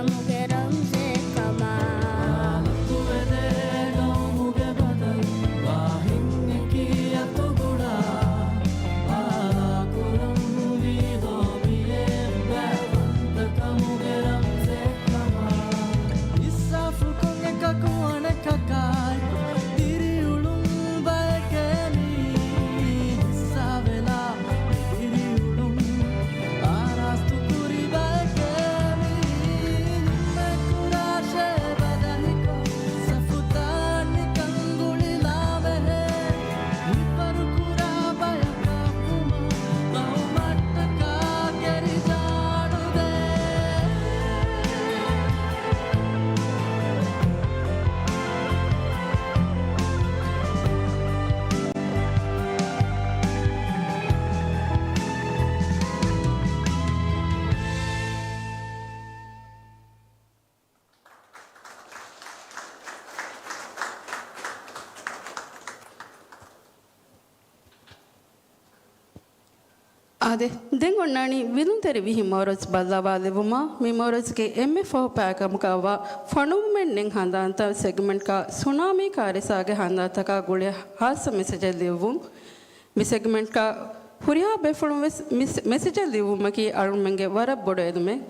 މުގެ ރަމްޒެއް ކަމަށް. އާލަކުވެދޭ ގައުމުގެ ބަދަލު، ވާހިން އެކީ އަތުގުޅާ. އާލާކުރަންވީ ލޯބިއެއް ބައިވަންތަކަމުގެ ރަމްޒެއް ކަމަށް. އިންސާފުކޮށް އެކަކު އަނެކަކާއެކު ދިރިއުޅުން ބަޔެކޭ މީ. ހިއްސާވެލާ ދިރިއުޅުން އާރާސްތު ކުރި ބަޔެކޭ މީ. ނިންމެ ކުރާށޭ ބަދަހިކޮށް ސަފުތައް ނިކަން ގުޅިލާ ބެހޭ. ހިތްވަރު ކުރާ ބަޔަކަށް ވުމަށް ގައުމަށްޓަކާ ކެރިޖާޑު ދޭ. އާދެ، ދެން އޮންނާނީ ވިލުންތެރި ވިހި މައުރަޒް ބައްލަވާލެއްވުމަށް. މި މައުރަޒްގެ އެންމެ ފަހު ޕާކަމަކަށްވާ ފޮނުވުމެއް ނެތް ހަނދާންތައް ސެގްމެންޓްގަ ސުނާމީ ކާރިސާގެ ހަނދާންތަކާ ގުޅޭ ހާއްސަ މެސެޖެއް ލިޔުއްވުން. މި ސެގްމެންޓްގަ ހުރިހާ ބޭފުޅުން ވެސް މި މެސެޖެއް ލިޔުއްވުމަކީ އަޅުމެންގެ ވަރަށް ބޮޑު އެދުމެއް.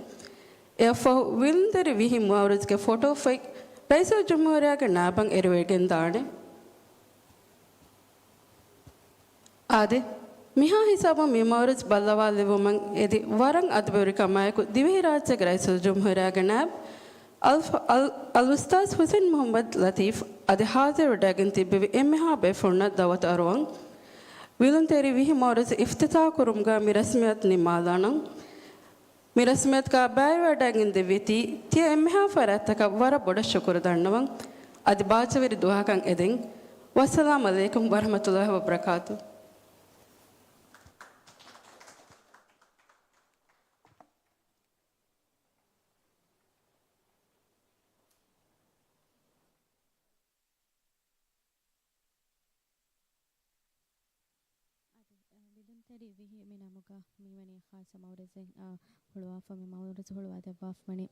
އެއަށްފަހު ވިލުންތެރި ވިހި މައުރަޒްގެ ފޮޓޯ ފޮތް ރައީސުލްޖުމްހޫރިއްޔާގެ ނާއިބަށް އެރިވެގެން ދާނެ. އާދެ، މިހާ ހިސާބުން މި މައުރަޒް ބައްލަވާލެއްވުމަށް އެދި ވަރަށް އަދަބުވެރިކަމާއެކު ދިވެހިރާއްޖޭގެ ރައީސުލްޖުމްހޫރިއްޔާގެ ނާއިބް އަލް-، އަލް-، އަލްއުސްތާޛް ހުސެން މުޙައްމަދު ލަތީފް އަދި ހާޒިރުވެވަޑައިގެން ތިއްބެވި އެންމެހާ ބޭފުޅުންނަށް ދައުވަތު އަރުވަން. ވިލުންތެރި ވިހި މައުރަޒު އިފްތިތާޙް ކުރުމުގަ މި ރަސްމިއްޔަތު ނިންމާލާނަން. މި ރަސްމިއްޔަތުގަ ބައިވެވަޑައިގެންދެވީތީ ތިޔަ އެންމެހާ ފަރާތްތަކަށް ވަރަށް ބޮޑަށް ޝުކުރު ދަންނަވަން. އަދި ބާއްޖަވެރި ދުވަހަކަށް އެދެން. ވައްސަލާމް ޢަލައިކުމް ވަރަޙްމަތުﷲ ވަބަރަކާތު. އަދި، އަ، ވިލުންތެރި ވިހި މި ނަމުގަ މިވަނީ ޚާއްޞަ މައުރަޒެއް، އަ، ހުޅުވާފަ، މި މައުރަޒު ހުޅުވާ ދެއްވާފަ ވަނީ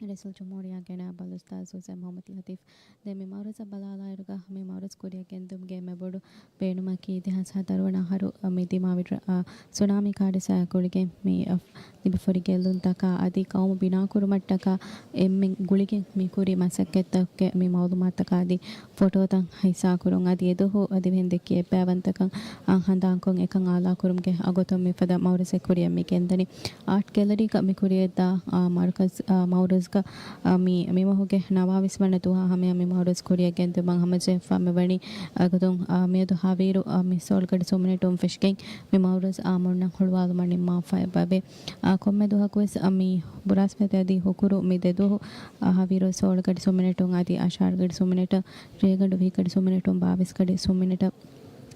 ރައީސުލްޖުމްހޫރިއްޔާގެ ނާއިބު އަލްއުސްތާޛު ހުސެން މުޙައްމަދު ލަތީފް. ދެން މި މައުރަޒަށް ބަލާލާއިރުގަ މި މައުރަޒު ކުރިއަށް ގެންދުމުގެ އެންމެ ބޮޑު ބޭނުމަކީ ދެހާސް ހަތަރު ވަނަ އަހަރު، އަ، މި ދިމާވި ރަ-، އަ، ސުނާމީ ކާރިސާއާ ގުޅިގެން މި، އަ، ލިބިފައި ހުރި ގެއްލުންތަކާ އަދި ޤައުމު ބިނާކުރުމަށްޓަކާ އެންމެން ގުޅިގެން މި ކުރި މަސައްކަތްތަކުގެ މި މަޢުލޫމާތުތަކާ އަދި ފޮޓޯތައް ހިއްސާކުރުން އަދި އެދުވަހު އަދިވެހިން ދެއްކި އެއްބައިވަންތަކަން އަށް ހަނދާންކޮށް އެކަން އާލާކުރުމުގެ އަގުތައް މިފަދަ މައުރަޒެއް ކުރިއަށް މި ގެންދަނީ. އާޓް ގެލަރީގަ މި ކުރިއަށްދާ، އާ، މަރުކަޒް، އާ، މައުރަޒްގަ، އާ، މި، މި މަހުގެ ނަވާވީސް ވަނަ ދުވަހާ ހަމަޔަށް މި މައުރަޒް ކުރިއަށް ގެންދިއުމަށް ހަމަޖެހިފަ މިވަނީ. އަގުތުން، އާ، މިއަދު ހަވީރު، އާ، މި ސޯޅަ ގަޑި ސުމިނެޓުން ފެށިގެން މި މައުރަޒް އާ މޮންނަން ހުޅުވާލުމަށް ނިންމާފަ އެބަވޭ. އާ، ކޮންމެ ދުވަހަކުވެސް، އާ، މި ބުރާސްފަތި އަދި ހުކުރު މި ދެ ދުވަހު، އާ، ހަވީރު ސޯޅަ ގަޑި ސުމިނެޓުން އަދި އަށާރަ ގަޑި ސުމިނެޓަށް، ރޭގަނޑު ވިހި ގަޑި ސުމިނެޓުން ބާވީސް ގަޑި ސުމިނެޓަށް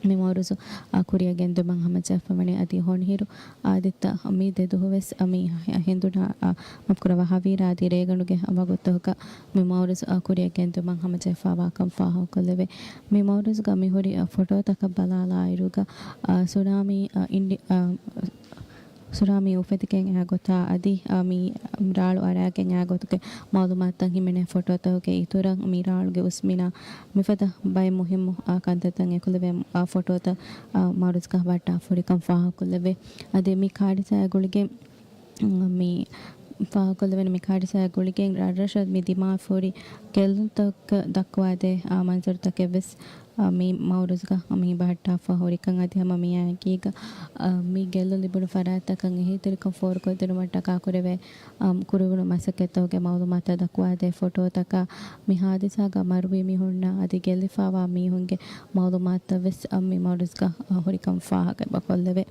މި މައުރަޒު، އާ، ކުރިއަށް ގެންދުމަށް ހަމަޖެހިފަ ވަނީ. އަދި ހޮނިހިރު އާދިއްތަ މި ދެ ދުވަހުވެސް، އާ، މި ހެ-، ހެނދުނާ، އާ، މަފްކުރަވާ ހަވީރާ އަދި ރޭގަނޑުގެ ވަގުތުތަކަށް މި މައުރަޒު، އާ، ކުރިއަށް ގެންދުމަށް ހަމަޖެހިފަވާކަން ފާހަގަކޮށްލެވޭ. މި މައުރަޒުގަ މިހުރި، އާ، ފޮޓޯތަކަށް ބަލާލާއިރުގަ، އާ، ސުނާމީ، އާ، އިންޑި-، އާ، ސުނާމީ އުފެދިގެން އައި ގޮތާ އަދި، އާ، މި ރާޅު އަރާގެން އައި ގޮތުގެ މައުލޫމާތުތައް ހިމެނޭ ފޮޓޯތަކުގެ އިތުރަށް މި ރާޅުގެ އުސްމިނާ މިފަދަ ބައެއް މުހިއްމު، އާ، ކަންތައްތައް އެކުލެވޭ، އާ، ފޮޓޯތައް، އާ، މައުރަޒުގަ ވައްޓާފަ ހުރިކަން ފާހަގަކޮށްލެވޭ. އަދި މި ކާރިސާއާ ގުޅިގެން، މި ފާހަގަކޮށްލެވޭނެ މި ކާރިސާއާ ގުޅިގެން ރަށްރަށަށް މި ދިމާވެފަ ހުރި ގެއްލުންތަކަށް ދައްކަވާދޭ، އާ، މަންޒަރުތަކެއްވެސް އާ، މި މައުރަޒުގަ މި ބަހައްޓާފަ ހުރިކަން އަދި ހަމަ މިއާއެކީގަ، އާ، މި ގެއްލުން ލިބުނު ފަރާތްތަކަށް އެހީތެރިކަން ފޯރުކޮށްދިނުމަށްޓަކާ ކުރެވޭ، އާ، ކުރެވުނު މަސައްކަތްތަކުގެ މައުލޫމާތުތައް ދައްކުވާދޭ ފޮޓޯތަކާ، މި ހާދިސާގަ މަރުވި މީހުންނާ އަދި ގެއްލިފަވާ މީހުންގެ މައުލޫމާތުތައްވެސް، އާ، މި މައުރަޒުގަ، އާ، ހުރިކަން ފާހަގަ އެބަކޮށްލެވޭ.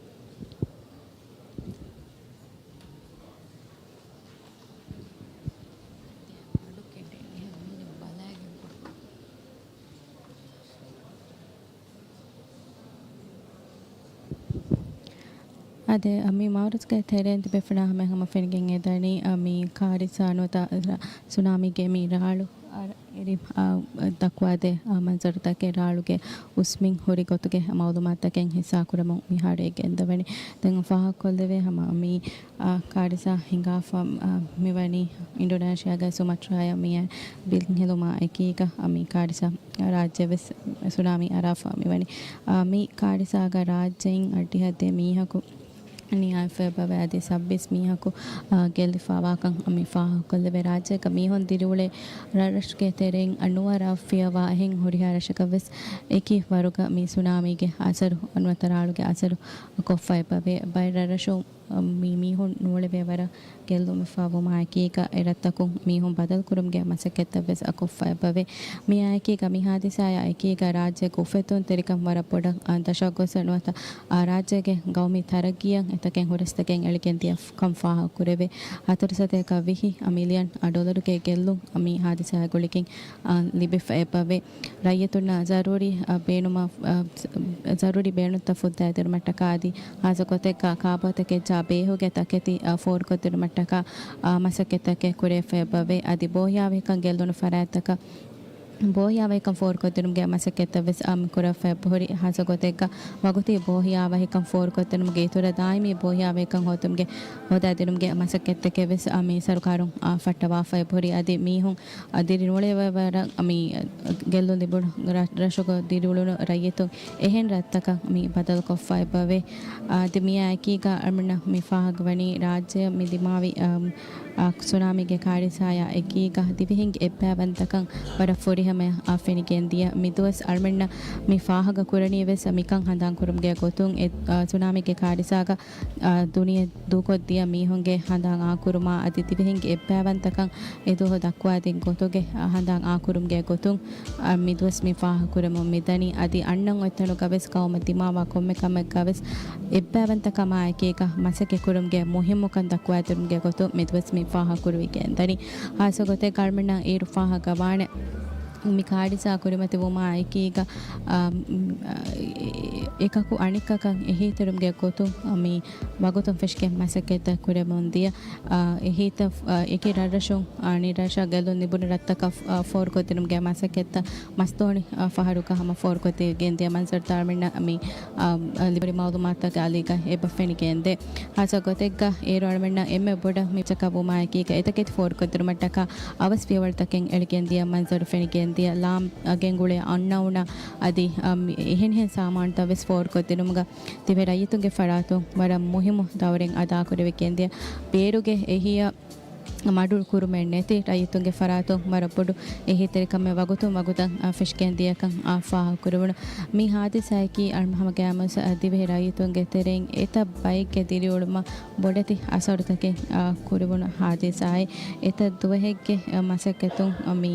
އަދި މި މައުރިޒްގެ ތެރެއިން ތިބޭފުޅާ ހަމަ ހަމަ ފެނިގެން އެދަނީ، މި ކާރިސާ ނުވަތަ ސުނާމީގެ މި ރާޅު އަ، އެރި، އ، ދައްކުވާދޭ، އ، މަންޒަރުތަކެއް ރާޅުގެ އުސްމިން ހުރި ގޮތުގެ މައުލޫމާތުތަކެއް ހިއްސާކުރަމުން މިހާރު އެ ގެންދަވަނީ. ދެން ފާހަގަކޮށްލެވޭ ހަމަ މި، އ، ކާރިސާ ހިނގާފަ، އ، މިވަނީ އިންޑޮނޭޝިއާގެ ސުމަޓްރާއަށް މި ބިން ހެލުމާ އެކީގަ، އ، މި ކާރިސާ ރާއްޖެ ވެސް ސުނާމީ އަރާފަ މިވަނީ. އ، މި ކާރިސާގަ ރާއްޖެއިން އަށްޑިހަ ދެ މީހަކު ނިޔާވެފަ އެބަވޭ. އަދި ސައްބީސް މީހަކު، އާ، ގެއްލިފަވާކަން މި ފާހަގަކޮށްލެވޭ. ރާއްޖޭގަ މީހުން ދިރިއުޅޭ ރަށްރަށުގެ ތެރެއިން ނުވަރަށް ފިޔަވާ އެހެން ހުރިހާ ރަށަކަށް ވެސް އެކި ވަރުގަ މި ސުނާމީގެ އަސަރު ނުވަތަ ރާޅުގެ އަސަރު ކޮށްފަ އެބަވޭ. ބައެއް ރަށްރަށުން މި މީހުން ނޫޅެވޭ ވަރަށް ގެއްލުމެއް ފަވުމާ އެކީގަ އެ ރަށްތަކުން މީހުން ބަދަލުކުރުމުގެ މަސައްކަތްތައް ވެސް ކޮށްފަ އެބަވޭ. މިއާއެކީގަ މި ހާދިސާއާ އެކީގަ ރާއްޖޭގެ އުފެއްދުންތެރިކަން ވަރަށް ބޮޑަށް ދަށަށް ގޮސް ނުވަތަ އާ، ރާއްޖޭގެ ގައުމީ ތަރައްގީއަށް އެތަކެއް ހުރަސްތަކެއް އެޅިގެން ދިޔަ ކަން ފާހަގަކުރެވޭ. ހަތަރު ސަތޭކަ ވިހި މިލިއަން ޑޮލަރުގެ ގެއްލުން މި ހާދިސާއާ ގުޅިގެން، އާ، ލިބިފަ އެބަވޭ. ރައްޔިތުންނަށް ޒަރޫރީ، އާ، ބޭނުމަށް، އާ، ޒަރޫރީ ބޭނުންތައް ފުއްދައިދިނުމަށްޓަކާ އަދި ހާއްސަ ގޮތެއްގަ ކާބޯތަކެއް ޖާ ބޭހުގެ ތަކެތި، އާ، ފޯރުކޮށްދިނުމަށްޓަކާ، އާ، މަސައްކަތްތަކެއް ކުރެވިފަ އެބަވޭ. އަދި ބޯހިޔާވަހިކަން ގެއްލުނު ފަރާތްތަކަށް ބޯހިޔާވަހިކަން ފޯރުކޮށްދިނުމުގެ މަސައްކަތްތައް ވެސް އާ، މި ކުރެވިފަ އެބަހުރި. ހާއްސަ ގޮތެއްގަ ވަގުތީ ބޯހިޔާވަހިކަން ފޯރުކޮށްދިނުމުގެ އިތުރަށް ދާއިމީ ބޯހިޔާވަހިކަން ހޯދުމުގެ ހޯދާދިނުމުގެ މަސައްކަތްތަކެއް ވެސް އާ، މި ސަރުކާރުން އާ، ފައްޓަވާފަ އެބަހުރި. އަދި މީހުން އަ، ދިރި ނޫޅެވޭ ވަރަށް މި ގެއްލުން ލިބުނު ރަ-، ރަށުގަ ދިރިއުޅުނު ރައްޔިތުން އެހެން ރަށްތަކަށް މި ބަދަލުކޮށްފަ އެބަވޭ. އަ، އަދި މިއާ އެކީގަ އަޅުމެންނަށް މި ފާހަގަވަނީ ރާއްޖެއަށް މި ދިމާވި، އަ، އަ، ސުނާމީގެ ކާރިސާއާ އެކީގަ ދިވެހިންގެ އެއްބައިވަންތަކަން ވަރަށް ފުރިހަމަޔަށް އަ، ފެނިގެންދިޔަ. މިދުވަސް އަޅުމެންނަށް މި ފާހަގަކުރަނީ ވެސް މިކަން ހަނދާންކުރުމުގެ ގޮތުން އެ، އަ، ސުނާމީގެ ކާރިސާގަ އާ، ދުނިޔެ ދޫކޮށްދިޔަ މީހުންގެ ހަނދާން އާކުރުމާ އަދި ދިވެހިންގެ އެއްބައިވަންތަކަން އެދުވަހު ދައްކުވާދިން ގޮތުގެ، އާ، ހަނދާން އާކުރުމުގެ ގޮތުން، އާ، މިދުވަސް މި ފާހަގަކުރަމުން މިދަނީ. އަދި އަންނަން އޮތްތަނުގަ ވެސް ގައުމަށް ދިމާވާ ކޮންމެ ކަމެއްގަ ވެސް އެއްބައިވަންތަކަމާ އެކީގަ މަސައްކަތްކުރުމުގެ މުހިއްމުކަން ދައްކުވާދިނުމުގެ ގޮތުން މިދުވަސް މި ފާހަގަކުރެވިގެންދަނީ. ހާއްސަ ގޮތެއްގަ އަޅުމެންނަށް އޭރު ފާހަގަވާނެ. މި ކާރިސާ ކުރިމަތިވުމާ އެކީގަ، އާ، އެކަކު އަނެއްކަކަށް އެހީތެރިވުމުގެ ގޮތުން، އާ، މި ވަގުތުން ފެށިގެން މަސައްކަތްތައް ކުރެވެމުން ދިޔަ، އާ، އެހީތައް، އާ، އެކި ރަށްރަށުން، އާ، އަނެއް ރަށަށް ގެއްލުން ލިބުނު ރަށްތަކަށް، އާ، ފޯރުކޮށްދިނުމުގެ މަސައްކަތްތައް މަސްދޯނި، އާ، ފަހަރުގަ ހަމަ ފޯރުކޮށްދީގެން ދިޔަ މަންޒަރުތައް އަޅުމެންނަށް މި، އާ، ލިބުނު މައުލޫމާތުތަކުގެ އަލީގަ އެބަ ފެނިގެންދޭ. ހާއްސަ ގޮތެއްގަ އޭރު އަޅުމެންނަށް އެންމެ ބޮޑަށް މި މަސައްކަތް ވުމާ އެކީގަ އެތަކެތި ފޯރުކޮށްދިނުމަށްޓަކާ އަވަސް ފިޔަވަޅުތަކެއް އެޅިގެންދިޔަ މަންޒަރު ފެނިގެންދިޔަ. ލާމް ގެންގުޅޭ އަންނައުނަށް އަދި، އަ، މި އެހެނިހެން ސާމާނުތައް ވެސް ފޯރުކޮށްދިނުމުގަ ދިވެހި ރައްޔިތުންގެ ފަރާތުން ވަރަށް މުހިއްމު ދައުރެއް އަދާކުރެވިގެންދިޔަ. ބޭރުގެ އެހީއަށް މަޑު ކުރުމެއް ނެތި ރައްޔިތުންގެ ފަރާތުން ވަރަށް ބޮޑު އެހީތެރިކަމެއް ވަގުތުން ވަގުތަށް، އަ، ފެށިގެން ދިޔަކަން، އަ، ފާހަގަކުރެވުނު. މި ހާދިސާއަކީ އަޅު ހަމަ ގައިމުވެސް، އަ، ދިވެހި ރައްޔިތުންގެ ތެރެއިން އެތައް ބައެއްގެ ދިރިއުޅުމަށް ބޮޑެތި އަސަރުތަކެއް، އާ، ކުރެވުނު ހާދިސާއެއް. އެތައް ދުވަހެއްގެ، އާ، މަސައްކަތުން، އާ، މި،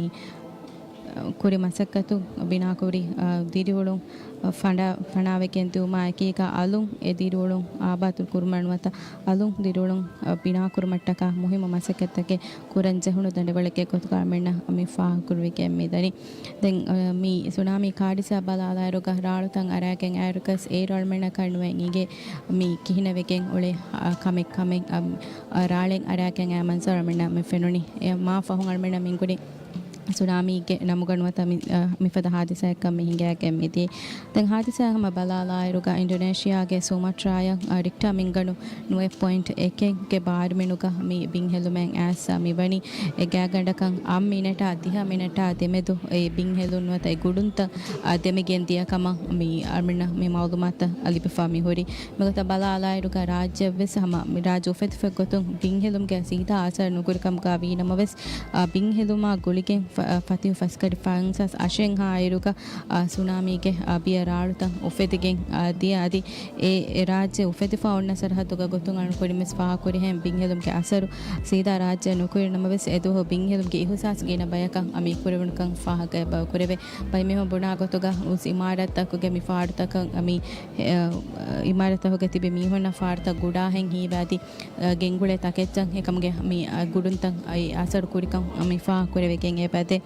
އާ، ކުރި މަސައްކަތު ބިނާކުރި، އާ، ދިރިއުޅުން، އާ، ފަނޑާ-، ފަނާވެގެން ދިއުމާ އެކީގަ އަލުން އެ ދިރިއުޅުން އާބާދު ކުރުމަށް ނުވަތަ އަލުން ދިރިއުޅުން، އާ، ބިނާކުރުމަށްޓަކާ މުހިއްމު މަސައްކަތްތަކެއް ކުރަން ޖެހުނު ދަނޑިވަޅެއްގެ ގޮތުގަ އަޅުމެންނަށް މި ފާހަގަކުރެވިގެން މިދަނީ. ދެން، އަ، މި ސުނާމީ ކާރިސާ ބަލާލާއިރުގަ ރާޅުތައް އަރާގެން އައިރުގަސް އޭރު އަޅުމެންނަކަށް ނުވެ އިނގޭ މި ކިހިނެވެގެން އުޅޭ، އަ، ކަމެއް ކަމެއް، އަ، ރާޅެއް އަރާގެން އައި މަންޒަރު އަޅުމެންނަށް މި ފެނުނީ. އެ މާ ފަހުން އަޅުމެންނަށް މި އިނގުނީ ސުނާމީގެ ނަމުގަ ނުވަތަ މި، އަ، މިފަދަ ހާދިސާއެއްކަން މި ހިނގައިގެން މިދިޔަ. ދެން ހާދިސާ ހަމަ ބަލާލާއިރުގަ އިންޑޮނޭޝިއާގެ ސުމަޓްރާއަށް، އަ، ރިކްޓާ މިންގަނޑު ނުވައެއް ޕޮއިންޓް އެކެއްގެ ބާރުމިނުގަ މި ބިން ހެލުމެއް އައިސް މިވަނީ. އެ ގާތްގަނޑަކަށް އަށް މިނެޓާ ދިހަ މިނެޓާ ދެމެދު އެ ބިން ހެލުން ނުވަތަ އެ ގުޑުންތައް، އަ، ދެމިގެން ދިޔަ ކަމަށް މި އަޅުމެންނަށް މި މައުލޫމާތު ލިބިފަ މި ހުރި. މިގޮތަށް ބަލާލާއިރުގަ ރާއްޖެއަށްވެސް ހަމަ މި ރާއްޖެ އުފެދިފަ ގޮތުން ބިން ހެލުމުގެ ސީދާ އަސަރު ނުކުރި ކަމުގަ ވީނަމަވެސް، އަ، ބިން ހެލުމާ ގުޅިގެން ފަ-، އަ، ފަތިހު ފަސްކަޑި ފަންސާސް އަށެއްހާ އިރުގަ، އަ، ސުނާމީގެ، އަ، ބިޔަ ރާޅުތައް އުފެދިގެން، އަ، ދިޔަ އަދި އެ، އެ ރާއްޖެ އުފެދިފަ އޮންނަ ސަރަހައްދުގަ ގޮތުން އަޅުން ކުރިންވެސް ފާހަގަކުރިހެން ބިން ހެލުމުގެ އަސަރު ސީދާ ރާއްޖެއަށް ނުކުރި ނަމަވެސް އެދުވަހު ބިން ހެލުމުގެ އިހުސާސް ގިނަ ބަޔަކަށް އަ، މި ކުރެވުނުކަން ފާހަގަ އެބަ ކުރެވޭ. ބައެއް މީހުން ބުނާ ގޮތުގަ ހުސް އިމާރާތްތަކުގެ މި ފާޑުތަކަށް އަ، މި، އެ، އިމާރާތްތަކުގަ ތިބި މީހުންނަށް ފާޑުތައް ގުޑާހެން ހީވާ އަދި، އަ، ގެންގުޅޭ ތަކެއްޗަށް އެކަމުގެ މި، އަ، ގުޑުންތައް އައި އަސަރު ކުރިކަން އަ، މި ފާހަގަ ކުރެވިގެން އެބަދޭ.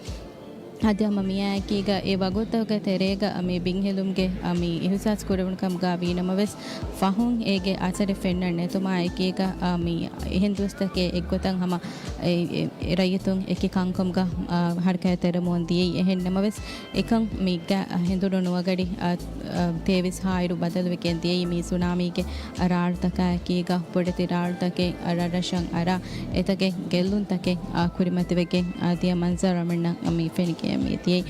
އަދި ހަމަ މިއާއެކީގަ އެ ވަގުތުގެ ތެރޭގަ މި ބިންހެލުމުގެ މި އިހުސާސް ކުރެވުނު ކަމުގަ ވީނަމަވެސް، ފަހުން އޭގެ އަސަރެއް ފެންނަން ނެތުމާ އެކީގަ މި އެހެން ދުވަސްތަކެއް އެއްގޮތަށް ހަމަ އެ، އެ، އެ ރައްޔިތުން އެކި ކަންކަމުގަ، އާ، ހަރަކާތްތެރިވަމުން ދިޔައީ. އެހެން ނަމަވެސް، އެކަން މި ގަ ހެނދުނު ނުވަގަޑި، އާ، އާ، ތޭވީސް ހާއިރު ބަދަލުވެގެން ދިޔައީ. މި ސުނާމީގެ ރާޅުތަކާއެކީގަ ބޮޑެތި ރާޅުތަކެއް، އަ، ރަށްރަށަށް އަރާ، އެތަކެއް ގެއްލުންތަކެއް، އާ، ކުރިމަތިވެގެން، އާ، ދިޔަ މަންޒަރު އަޅުމެންނަށް މި ފެނިގެން މި ދިޔައީ.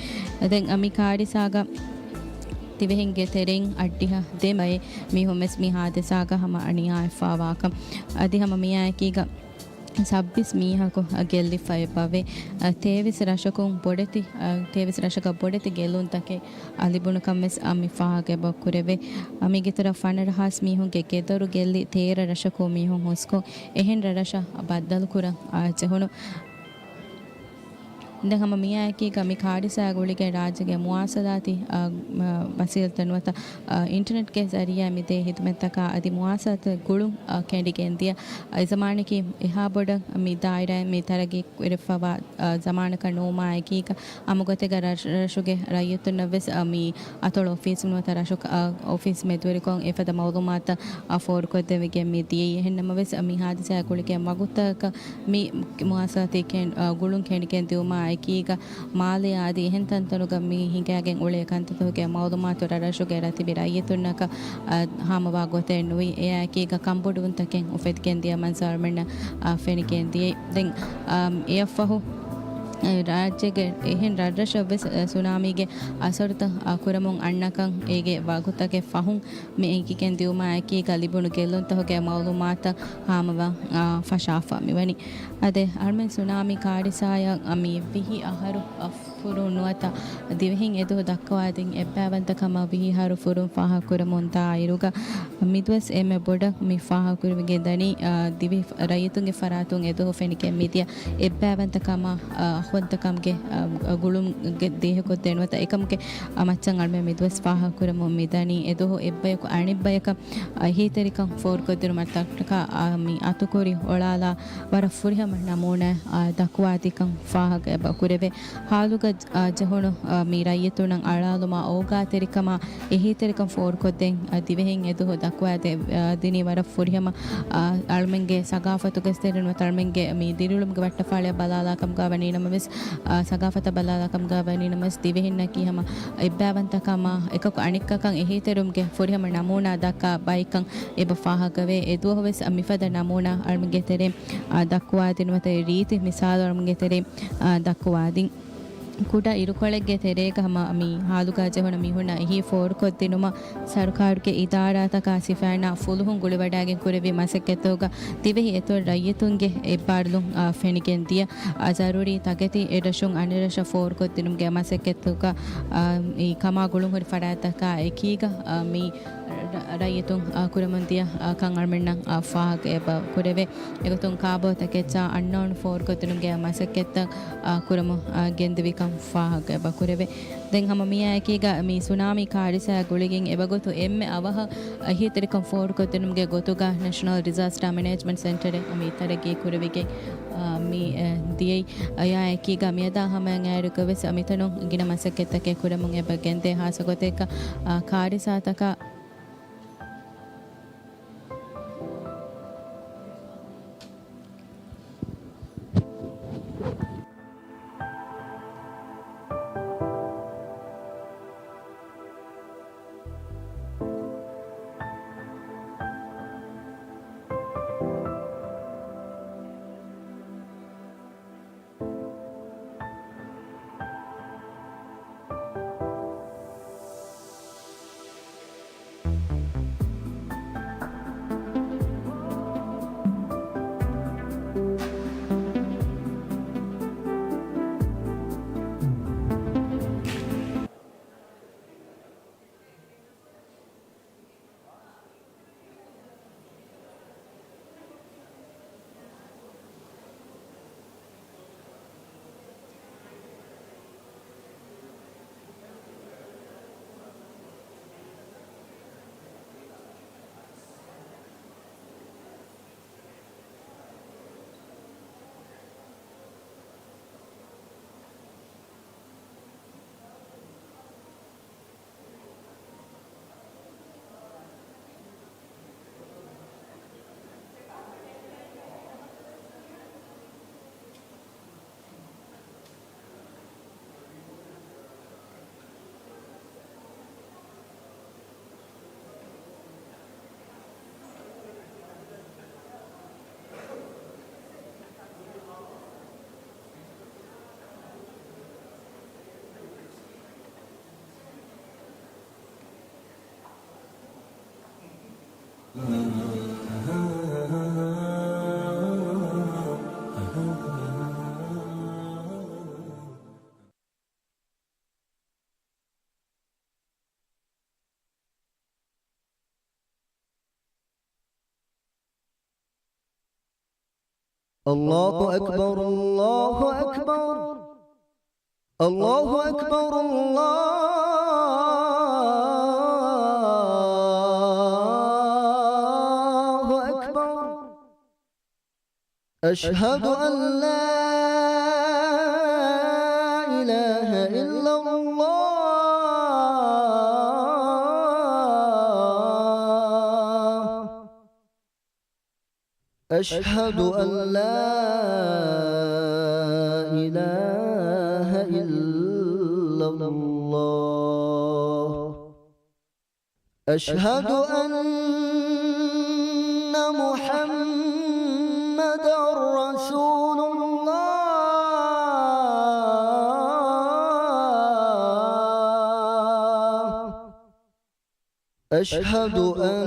ދެން، އާ، މި ކާރިސާގަ ދިވެހިންގެ ތެރެއިން އައްޑިހަ ދެ ބައެއް މީހުން ވެސް މި ހާދިސާގަ ހަމަ ނިޔާވެފަވާކަން. އަދި ހަމަ މިއާއެކީގަ ސައްބީސް މީހަކު ގެއްލިފަ އެބަވޭ. ތޭވީސް ރަށަކުން ބޮޑެތި، ތޭވީސް ރަށަކަށް ބޮޑެތި ގެއްލުންތަކެއް ލިބުނުކަން ވެސް މި ފާހަގަ އެބަ ކުރެވޭ. މީގެ ތެރެއަށް ފަނަރަ ހާސް މީހުންގެ ގެދޮރު ގެއްލި ތޭރަ ރަށަކު މީހުން ހުސްކޮށް، އެހެން ރަށްރަށަށް ބައްދަލުކުރަން ޖެހުނު. ދެން ހަމަ މިއާއެކީގަ މި ކާރިސާ ގުޅިގެން ރާއްޖޭގެ މުވާސަލާތީ، އާ، މަ، ވަސީލަތްތައް ނުވަތަ، އާ، އިންޓަރނެޓްގެ ޒަރީއާ މިދޭ ހިދުމަތްތަކާ އަދި މުވާސަލާތު ގުޅުން، އާ، ކެނޑިގެން ދިޔަ. އާ، ޒަމާނަކީ އެހާ ބޮޑަށް މި ދާއިރާއިން މި ތަރައްގީ ކުރެފަވާ، އާ، ޒަމާނަކަށް ނުވުމާ އެކީގަ، ހަމަ ގޮތެއްގަ ރަށް، ރަށުގެ ރައްޔިތުންނަށް ވެސް، އާ، މި އަތޮޅު އޮފީސް ނުވަތަ ރަށު، އާ، އޮފީސް މެދުވެރިކޮށް އެފަދަ މައުލޫމާތުތައް، އާ، ފޯރުކޮށްދެވިގެން މި ދިޔައީ. އެހެން ނަމަވެސް، އާ، މި ހާދިސާ ގުޅިގެން ވަގުތަކަށް މި މުވާސަލާތީ ކެން، އާ، ގުޅުން ކެނޑިގެން ދިއުމާ އެކީގަ، މާލޭ އަދި އެހެން ތަންތަނުގަ މި ހިނގައިގެން އުޅޭ ކަންތައްތަކުގެ މައުލޫމާތު ރަށްރަށުގެ ރަތިބި ރައްޔިތުންނަކަށް، އާ، ހާމަވާ ގޮތެއް ނުވި. އެއާއެކީގަ ކަންބޮޑުވުންތަކެއް އުފެދިގެން ދިޔަ މަންޒަރު އަޅުމެންނަށް، އާ، ފެނިގެން ދިޔައީ. ދެން، އާ، އެއަށްފަހު، އާ، ރާއްޖޭގެ އެހެން ރަށްރަށަށް ވެސް، އާ، ސުނާމީގެ އަސަރުތައް، އާ، ކުރަމުން އަންނަކަން އޭގެ ވަގުތަކެއް ފަހުން މި އެނގިގެން ދިއުމާ އެކީގަ ލިބުނު ގެއްލުންތަކުގެ މައުލޫމާތު ހާމަވާ، އާ، ފަށާފަ މިވަނީ. އަދި އަޅުމެން ސުނާމީ ކާރިސާއަށް މި ވިހި އަހަރު، އަ، ފުރުން ނުވަތަ ދިވެހިން އެދުވަހު ދައްކަވާދިން އެއްބައިވަންތަކަމާ ވިހި އަހަރު ފުރުން ފާހަގަކުރަމުން ދާއިރުގަ މިދުވަސް އެންމެ ބޮޑަށް މި ފާހަގަކުރެވިގެން ދަނީ، އަ، ދިވެހި ރައްޔިތުންގެ ފަރާތުން އެދުވަހު ފެނިގެން މިދިޔަ އެއްބައިވަންތަކަމާ، އަ، އަޚުވަންތަކަމުގެ، އަ، ގުޅުމުގެ ދޭހަކޮށްދޭ ނުވަތަ އެކަމުގެ އަ، މައްޗަށް އަޅުމެން މިދުވަސް ފާހަގަކުރަމުން މިދަނީ. އެދުވަހު އެއްބަޔަކު އަނެއްބަޔަކަށް، އަ، އެހީތެރިކަން ފޯރުކޮށްދިނުމަށްޓަކާ، އަ، މި އަތުކުރި އޮޅާލާ ވަރަށް ފުރިހަމަ ނަމޫނާ، އަ، ދައްކުވާދީކަން ފާހަގަ އެބަ ކުރެވޭ. ހާލުގަ، އަ، ޖެހުނު، އަ، މި ރައްޔިތުންނަށް އަޅާލުމާ އޯގާތެރިކަމާ އެހީތެރިކަން ފޯރުކޮށްދޭން، އަ، ދިވެހިން އެދުވަހު ދައްކުވާދެ، އަ، ދިނީ ވަރަށް ފުރިހަމަ، އަ، އަޅުމެންގެ ސަގާފަތުގެ ތެރެއިން ނުވަތަ އަޅުމެންގެ މި ދިރިއުޅުމުގެ ވައްޓަފާޅިއަށް ބަލާލާކަމުގަ ވަނީ ނަމަވެސް، އާ، ސަގާފަތަށް ބަލާލާކަމުގަ ވަނީ ނަމަވެސް، ދިވެހިންނަކީ ހަމަ އެއްބައިވަންތަކަމާ އެކަކު އަނެއްކަކަށް އެހީތެރިވުމުގެ ފުރިހަމަ ނަމޫނާ ދައްކާ ބައެއްކަން އެބަ ފާހަގަވޭ. އެދުވަހުވެސް މިފަދަ ނަމޫނާ އަޅުމެންގެ ތެރެއިން، އާ، ދައްކުވާދިން ނުވަތަ ރީތި މިސާލު އަޅުމެންގެ ތެރެއިން، އާ، ދައްކުވާދިން. ކުޑަ އިރުކޮޅެއްގެ ތެރޭގަ ހަމަ މި ހާލުގަ ޖެހުނު މީހުންނަށް އެހީ ފޯރުކޮށްދިނުމަށް ސަރުކާރުގެ އިދާރާތަކާ ސިފައިންނާ ފުލުހުން ގުޅިވަޑައިގެން ކުރެއްވި މަސައްކަތްތަކުގަ ދިވެހި އެތޮޅު ރައްޔިތުންގެ އެއްބާރުލުން، އާ، ފެނިގެން ދިޔަ، އާ، ޒަރޫރީ ތަކެތި އެއްރަށުން އަނެއްރަށަށް ފޯރުކޮށްދިނުމުގެ މަސައްކަތްތަކުގަ، އާ، އެ ކަމާ ގުޅުންހުރި ފަރާތްތަކާ އެކީގަ، އާ، މި ރަ-، ރައްޔިތުން، އާ، ކުރަމުން ދިޔަ، އާ، ކަން އަޅުމެންނަށް، އާ، ފާހަގަ އެބަ ކުރެވޭ. އެގޮތުން ކާބޯ ތަކެއްޗާ އަންނައުން ފޯރުކޮށްދިނުމުގެ މަސައްކަތްތައް، އާ، ކުރަމުން، އާ، ގެންދެވިކަން ފާހަގަ އެބަ ކުރެވޭ. ދެން ހަމަ މިއާއެކީގަ މި ސުނާމީ ކާރިސާ ގުޅިގެން އެވަގުތު އެންމެ އަވަހަށް އެހީތެރިކަން ފޯރުކޮށްދިނުމުގެ ގޮތުގަ ނެޝަނަލް ޑިޒާސްޓާ މެނޭޖްމަންޓް ސެންޓަރެއް މި ތަރައްގީ ކުރެވިގެން، އާ، މި، އެ، ދިޔައީ. އެއާއެކީގަ މިއަދާ ހަމައަށް އައިރުގަ ވެސް މިތަނުން ގިނަ މަސައްކަތްތަކެއް ކުރަމުން އެބަ ގެންދޭ. ހާއްސަ ގޮތެއްގަ، އާ، ކާރިސާތަކާ الله أكبر، الله أكبر، الله أكبر، الله أكبر. أشهد أن لا إله إلا الله. أشهد أن لا إله إلا الله. أشهد أن محمدا رسول الله. أشهد أن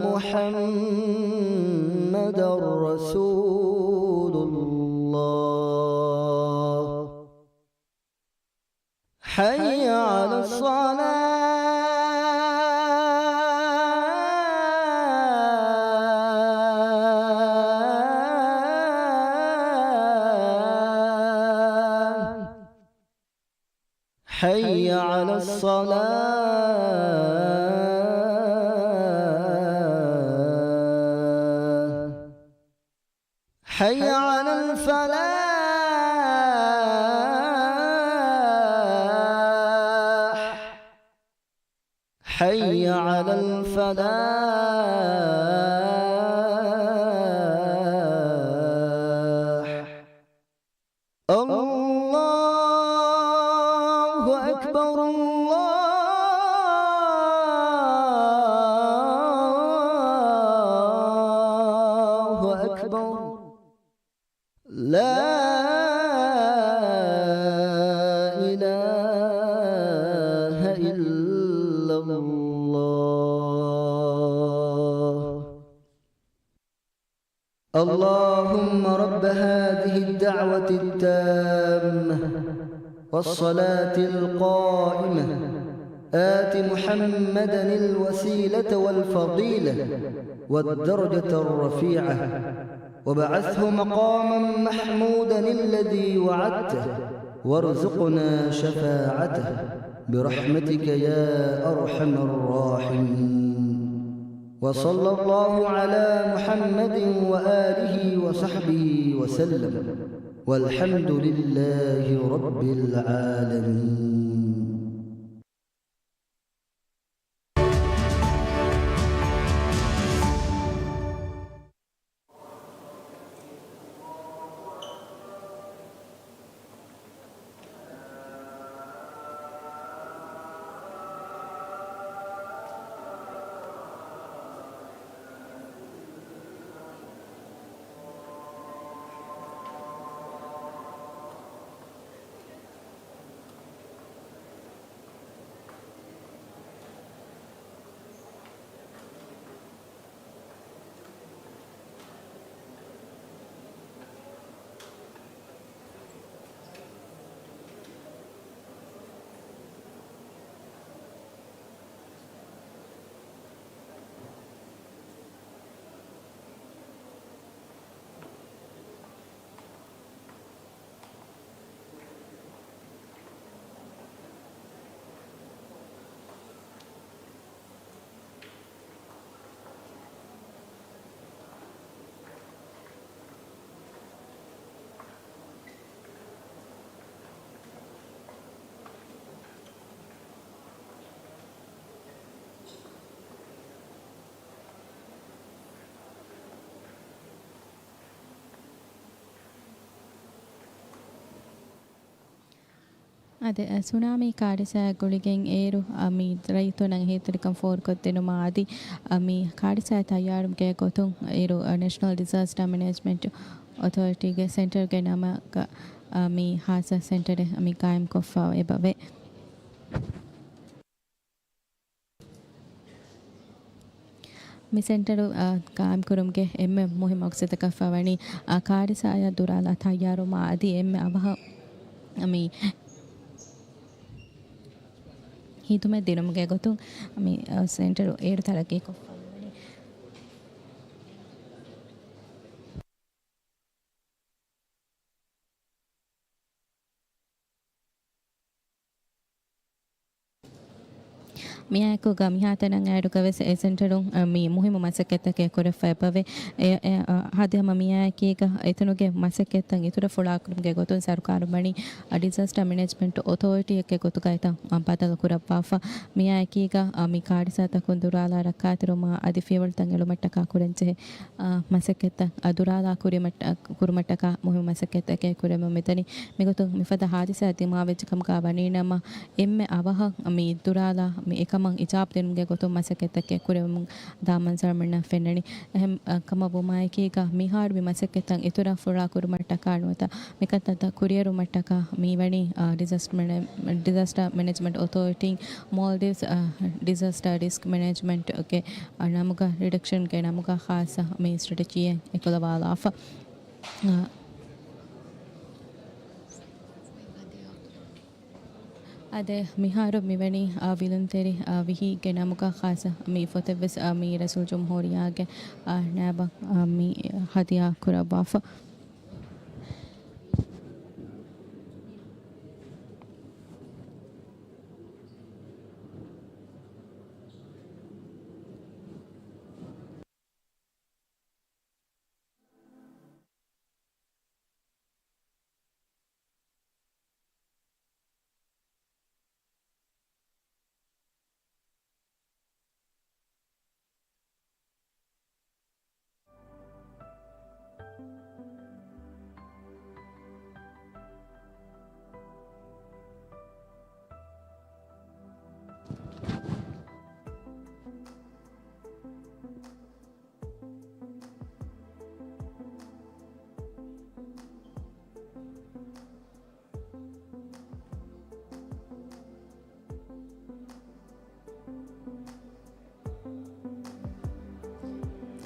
محمدا رسول الله. حي على الصلاة. حي على الصلاة. حي على الفلاح. حي على الفلاح. الله أكبر، الله أكبر. لا إله إلا الله. اللهم رب هذه الدعوة التامة والصلاة القائمة، آت محمدا الوسيلة والفضيلة والدرجة الرفيعة، وابعثه مقاما محمودا الذي وعدته، وارزقنا شفاعته برحمتك يا أرحم الراحمين. وصلى الله على محمد وآله وصحبه وسلم. والحمد لله رب العالمين. އާދެ، އަ، ސުނާމީ ކާރިސާއާ ގުޅިގެން އޭރު، އަ، މި ރައްޔިތުންނަށް އެހީތެރިކަން ފޯރުކޮށްދިނުމާ އަދި، އަ، މި ކާރިސާއާ ތައްޔާރުވުމުގެ ގޮތުން އޭރު، އަ، ނޭޝަނަލް ޑިޒާސްޓާ މެނޭޖްމަންޓް އޮތޯރިޓީގެ ސެންޓަރުގެ ނަމަކަށް، އަ، މި ހާއްސަ ސެންޓަރެއް މި ޤާއިމްކޮށްފަ އެބަވޭ. މި ސެންޓަރު، އާ، ޤާއިމްކުރުމުގެ އެންމެ މުހިއްމު މަޤްޞަދަކަށްފަ ވަނީ، އާ، ކާރިސާއަށް ދުރާލާ ތައްޔާރުވުމާ އަދި އެންމެ އަވަހަށް މި ޚިދުމަތް ދިނުމުގެ ގޮތުން މި، އާ، ސެންޓަރު އޭރު ތަރައްޤީކޮށްފަ ވަނީ. މިއާއެކުގަ މިހާތަނަށް އައިރުގަވެސް އެ ސެންޓަރުން، އަ، މި މުހިއްމު މަސައްކަތްތަކެއް ކުރެފަ އެބަވޭ. އެ، އެ، އަ، އަދި ހަމަ މިއާއެކީގަ އެތަނުގެ މަސައްކަތްތައް އިތުރަށް ފުޅާކުރުމުގެ ގޮތުން ސަރުކާރުން ވަނީ، އަ، ޑިޒާސްޓާ މެނޭޖްމަންޓް އޮތޯރިޓީއެއްގެ ގޮތުގައި ތަން، އަ، ބަދަލު ކުރައްވާފަ. މިއާއެކީގަ، އަ، މި ކާރިސާތަކުން ދުރާލާ ރައްކާތެރިވުމާ އަދި ފިޔަވަޅުތައް އެޅުމަށްޓަކާ ކުރަންޖެހޭ، އާ، މަސައްކަތްތައް، އާ، ދުރާލާ ކުރިމަށް-، ކުރުމަށްޓަކާ މުހިއްމު މަސައްކަތްތަކެއް ކުރެވެމުން މިދަނީ. މިގޮތުން މިފަދަ ހާދިސާ ދިމާވެއްޖެ ކަމުގަ ވަނީނަމަ، އެންމެ އަވަހަށް މި ދުރާލާ މި އެކަމަށް އިޖާބަ ދިނުމުގެ ގޮތުން މަސައްކަތްތަކެއް ކުރެވެމުން ދާ މަންޒަރުމެންނަށް ފެންނަނީ. އެހެން، އާ، ކަމަށް ވުމާއެކީގަ މިހާރު މި މަސައްކަތްތައް އިތުރަށް ފުޅާ ކުރުމަށްޓަކާ ނުވަތަ މިކަންތައް ކުރިއެރުމަށްޓަކާ މިވަނީ، އާ، ޑިޒާސްޓަރ މެނޭ-، ޑިޒާސްޓަރ މެނޭޖްމަންޓް އޮތޯރިޓީން މޯލްޑިވްސް، އާ، ޑިޒާސްޓަރ ރިސްކް މެނޭޖްމަންޓްގެ އަ، ނަމުގަ ރިޑަކްޝަންގެ ނަމުގަ ޚާއްސަ މި ސްޓްރެޓެޖީއެއް އެކުލަވާލާފަ. އަ، އަދެ މިހާރު މިވަނީ، އަ، ވިލުންތެރި، އަ، ވިހީގެ ނަމުގަ ޚާއްސަ މި ފޮތެއްވެސް، އަ، މި ރައީސުލްޖުމްހޫރިއްޔާގެ، އަ، ނައިބަށް، އަ، މި ހަދިޔާ ކުރައްވާފަ.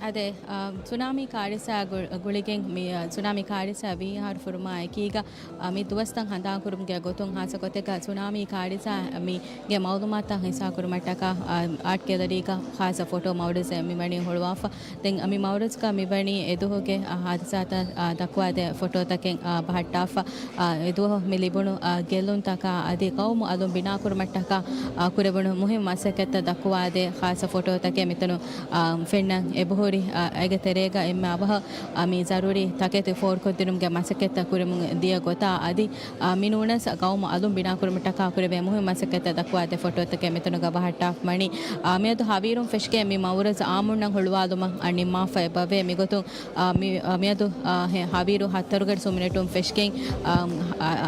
އަދެ، އާ، ސުނާމީ ކާރިސާ ގު-، ގުޅިގެން މި، އާ، ސުނާމީ ކާރިސާ ވިހި އަހަރު ފުރުމާ އެކީގަ، އާ، މި ދުވަސްތައް ހަނދާންކުރުމުގެ ގޮތުން ހާއްސަ ގޮތެއްގަ ސުނާމީ ކާރިސާ މިގެ މައުލޫމާތުތައް ހިއްސާކުރުމަށްޓަކާ، އާ، އާޓް ގެލަރީގަ ޚާއްސަ ފޮޓޯ މައުރަޒެއް މިވަނީ ހުޅުވާފަ. ދެން މި މައުރަޒްގަ މިވަނީ އެދުވަހުގެ، އާ، ހާދިސާތައް، އާ، ދައްކުވާދޭ ފޮޓޯތަކެއް، އާ، ބަހައްޓާފަ. އާ، އެދުވަހު މި ލިބުނު، އާ، ގެއްލުންތަކާ އަދި ގައުމު އަލުން ބިނާކުރުމަށްޓަކާ، އާ، ކުރެވުނު މުހިއްމު މަސައްކަތްތައް ދައްކުވާދޭ ޚާއްސަ ފޮޓޯތަކެއް މިތަނު، އާ، ފެންނަން އެބަހުރި. އާ، އޭގެ ތެރޭގަ އެންމެ އަވަހަށް، އާ، މި ޒަރޫރީ ތަކެތި ފޯރުކޮށްދިނުމުގެ މަސައްކަތްތައް ކުރެވެމުން ދިޔަ ގޮތާ އަދި، އާ، މި ނޫނަސް ގައުމު އަލުން ބިނާކުރުމަށްޓަކާ ކުރެވޭ މުހިއްމު މަސައްކަތްތައް ދައްކުވާދޭ ފޮޓޯތަކެއް މިތަނުގަ ބަހައްޓާފަ ވަނީ. އާ، މިއަދު ހަވީރުން ފެށިގެން މި މައުރަޒް އާއްމުންނަށް ހުޅުވާލުމަށް، އާ، ނިންމާފަ އެބަވޭ. މިގޮތުން، އާ، މި، އާ، މިއަދު، އާ، ހެ-، ހަވީރު ހަތަރުގަޑި ސުމިނެޓުން ފެށިގެން، އާ،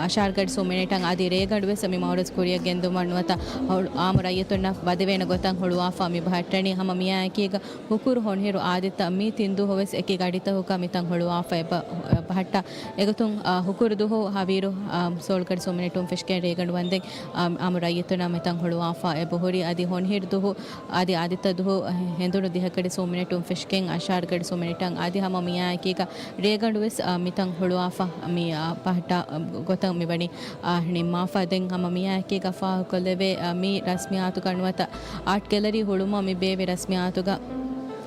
އަށާރުގަޑި ސުމިނެޓަށް އަދި ރޭގަނޑުވެސް މި މައުރަޒް ކުރިއަށް ގެންދުމަށް ނުވަތަ ހޮ-، އާއްމު ރައްޔިތުންނަށް ވަދެވޭނެ ގޮތަށް ހުޅުވާފަ މި ބަހައްޓަނީ. ހަމަ މިއާއެކީގަ ހުކުރު ހޮނިހިރު އާދިއްތަ މި ތިން ދުވަހުވެސް އެކި ގަޑިތަކުގަ މިތަން ހުޅުވާފަ އެބަ-، ބަހައްޓާ. އެގޮތުން، އާ، ހުކުރު ދުވަހު ހަވީރު، އާ، ސޯޅަ ގަޑި ސުމިނެޓުން ފެށިގެން ރޭގަނޑު ވަންދެން، އާ، އާއްމު ރައްޔިތުންނަށް މިތަން ހުޅުވާފަ އެބަހުރި. އަދި ހޮނިހިރު ދުވަހު އަދި އާދިއްތަ ދުވަހު ހެނދުނު ދިހަ ގަޑި ސުމިނެޓުން ފެށިގެން އަށާރަ ގަޑި ސުމިނެޓަށް އަދި ހަމަ މިއާއެކީގަ ރޭގަނޑުވެސް، އާ، މިތަން ހުޅުވާފަ މި، އާ، ބަހައްޓާ، އާ، ގޮތަށް މިވަނީ، އާ، ނިންމާފަ. ދެން ހަމަ މިއާއެކީގަ ފާހަގަކޮށްލެވޭ، އާ، މި ރަސްމިއްޔާތުގަ ނުވަތަ އާޓް ގެލަރީ ހުޅުވުމަށް މި ބޭއްވި ރަސްމިއްޔާތުގަ،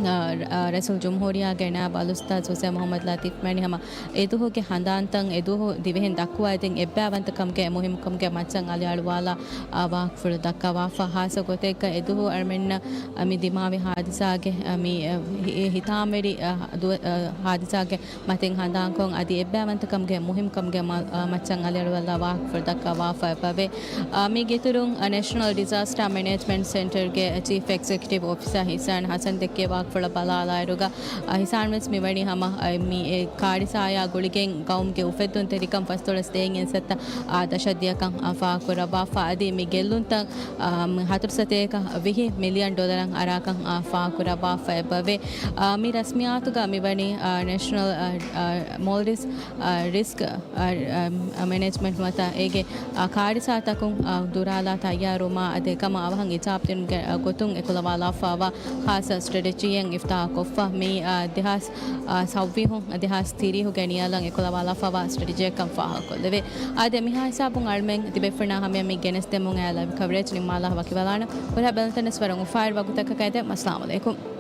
އާ، ރަ-، އާ، ރައީސުލްޖުމްހޫރިއްޔާގެ ނާއިބު އަލްއުސްތާޛު ހުސެން މުހައްމަދު ލަތީފް ވަނީ ހަމަ އެދުވަހުގެ ހަނދާންތައް އެދުވަހު ދިވެހިން ދައްކުވާދޭން އެއްބައިވަންތަކަމުގެ މުހިއްމުކަމުގެ މައްޗަށް އަލިއަޅުވާލާ، އާ، ވާހަކަފުޅު ދައްކަވާފަ. ހާއްސަ ގޮތެއްގަ އެދުވަހު އަޅަމެންނަށް، އާ، މި ދިމާވި ހާދިސާގެ، އާ، މި، އާ، ހި-، އެ ހިތާމަވެރި، އާ، ދުވަ-، އާ، ހާދިސާގެ މަތިން ހަނދާންކޮށް އަދި އެއްބައިވަންތަކަމުގެ މުހިއްމުކަމުގެ މަ-، އާ، މައްޗަށް އަލިއަޅުވާލާ ވާހަކަފުޅު ދައްކަވާފަ އެބަވޭ. އާ، މީގެ އިތުރުން، އާ، ނޭޝަނަލް ޑިޒާސްޓާ މެނޭޖްމަންޓް ސެންޓަރގެ ޗީފް އެގްޒެކެޓިވް އޮފިސަރ ހިސާން ހަސަން ދެއްކޭ ވާހަކަފުޅަށް ބަލާލާއިރުގަ، އާ، ހިސާން ވެސް މިވަނީ ހަމަ، އާ، މި އެ ކާރިސާއާ ގުޅިގެން ގައުމުގެ އުފެއްދުންތެރިކަން ފަސްދޮޅަސް ދޭއް އިންސައްތަ، އާ، ދަށަށް ދިޔަކަން، އާ، ފާހަގަކުރައްވާފަ އަދި މި ގެއްލުންތައް، އާ، ހަތަރު ސަތޭކަ ވިހި މިލިއަން ޑޮލަރަށް އަރާކަން، އާ، ފާހަގަކުރައްވާފަ އެބަވޭ. އާ، މި ރަސްމިއްޔާތުގަ މިވަނީ، އާ، ނޭޝަނަލް، އާ، އާ، މޯލްޑިވްސް، އާ، ރިސްކް، އާ، އާ، މެނޭޖްމަންޓް ނުވަތަ އޭގެ، އާ، ކާރިސާތަކުން، އާ، ދުރާލާ ތައްޔާރުވުމާ އަދި އެކަމަށް އަވަހަށް އިޖާބަ ދިނުމުގެ، އާ، ގޮތުން އެކުލަވާލާފައިވާ ޚާއްސަ ސްޓްރެޓެޖީއެއް އިފްތާހުކޮށްފަ. މި، އާ، ދެހާސް، އާ، ސައްވީހު، ދެހާސް ތިރީހުގެ ނިޔަލަށް އެކުލަވާލާފައިވާ ސްޓްރެޓެޖީއެއްކަން ފާހަގަކޮށްލެވޭ. އާދެ، މިހާ ހިސާބުން އަޅަމެން ތިބޭފުޅުންނާ ހަމަޔަށް މި ގެނެސްދެމުން އައި ލައިވް ކަވަރޭޖް ނިންމާލާ ވަކިވެލާނަން. ހުރިހާ ބެލުންތައް ވަރަށް އުފާވެރި ވަގުތަކަކަށް އެދެން. އައްސަލާމު ޢަލައިކުމް.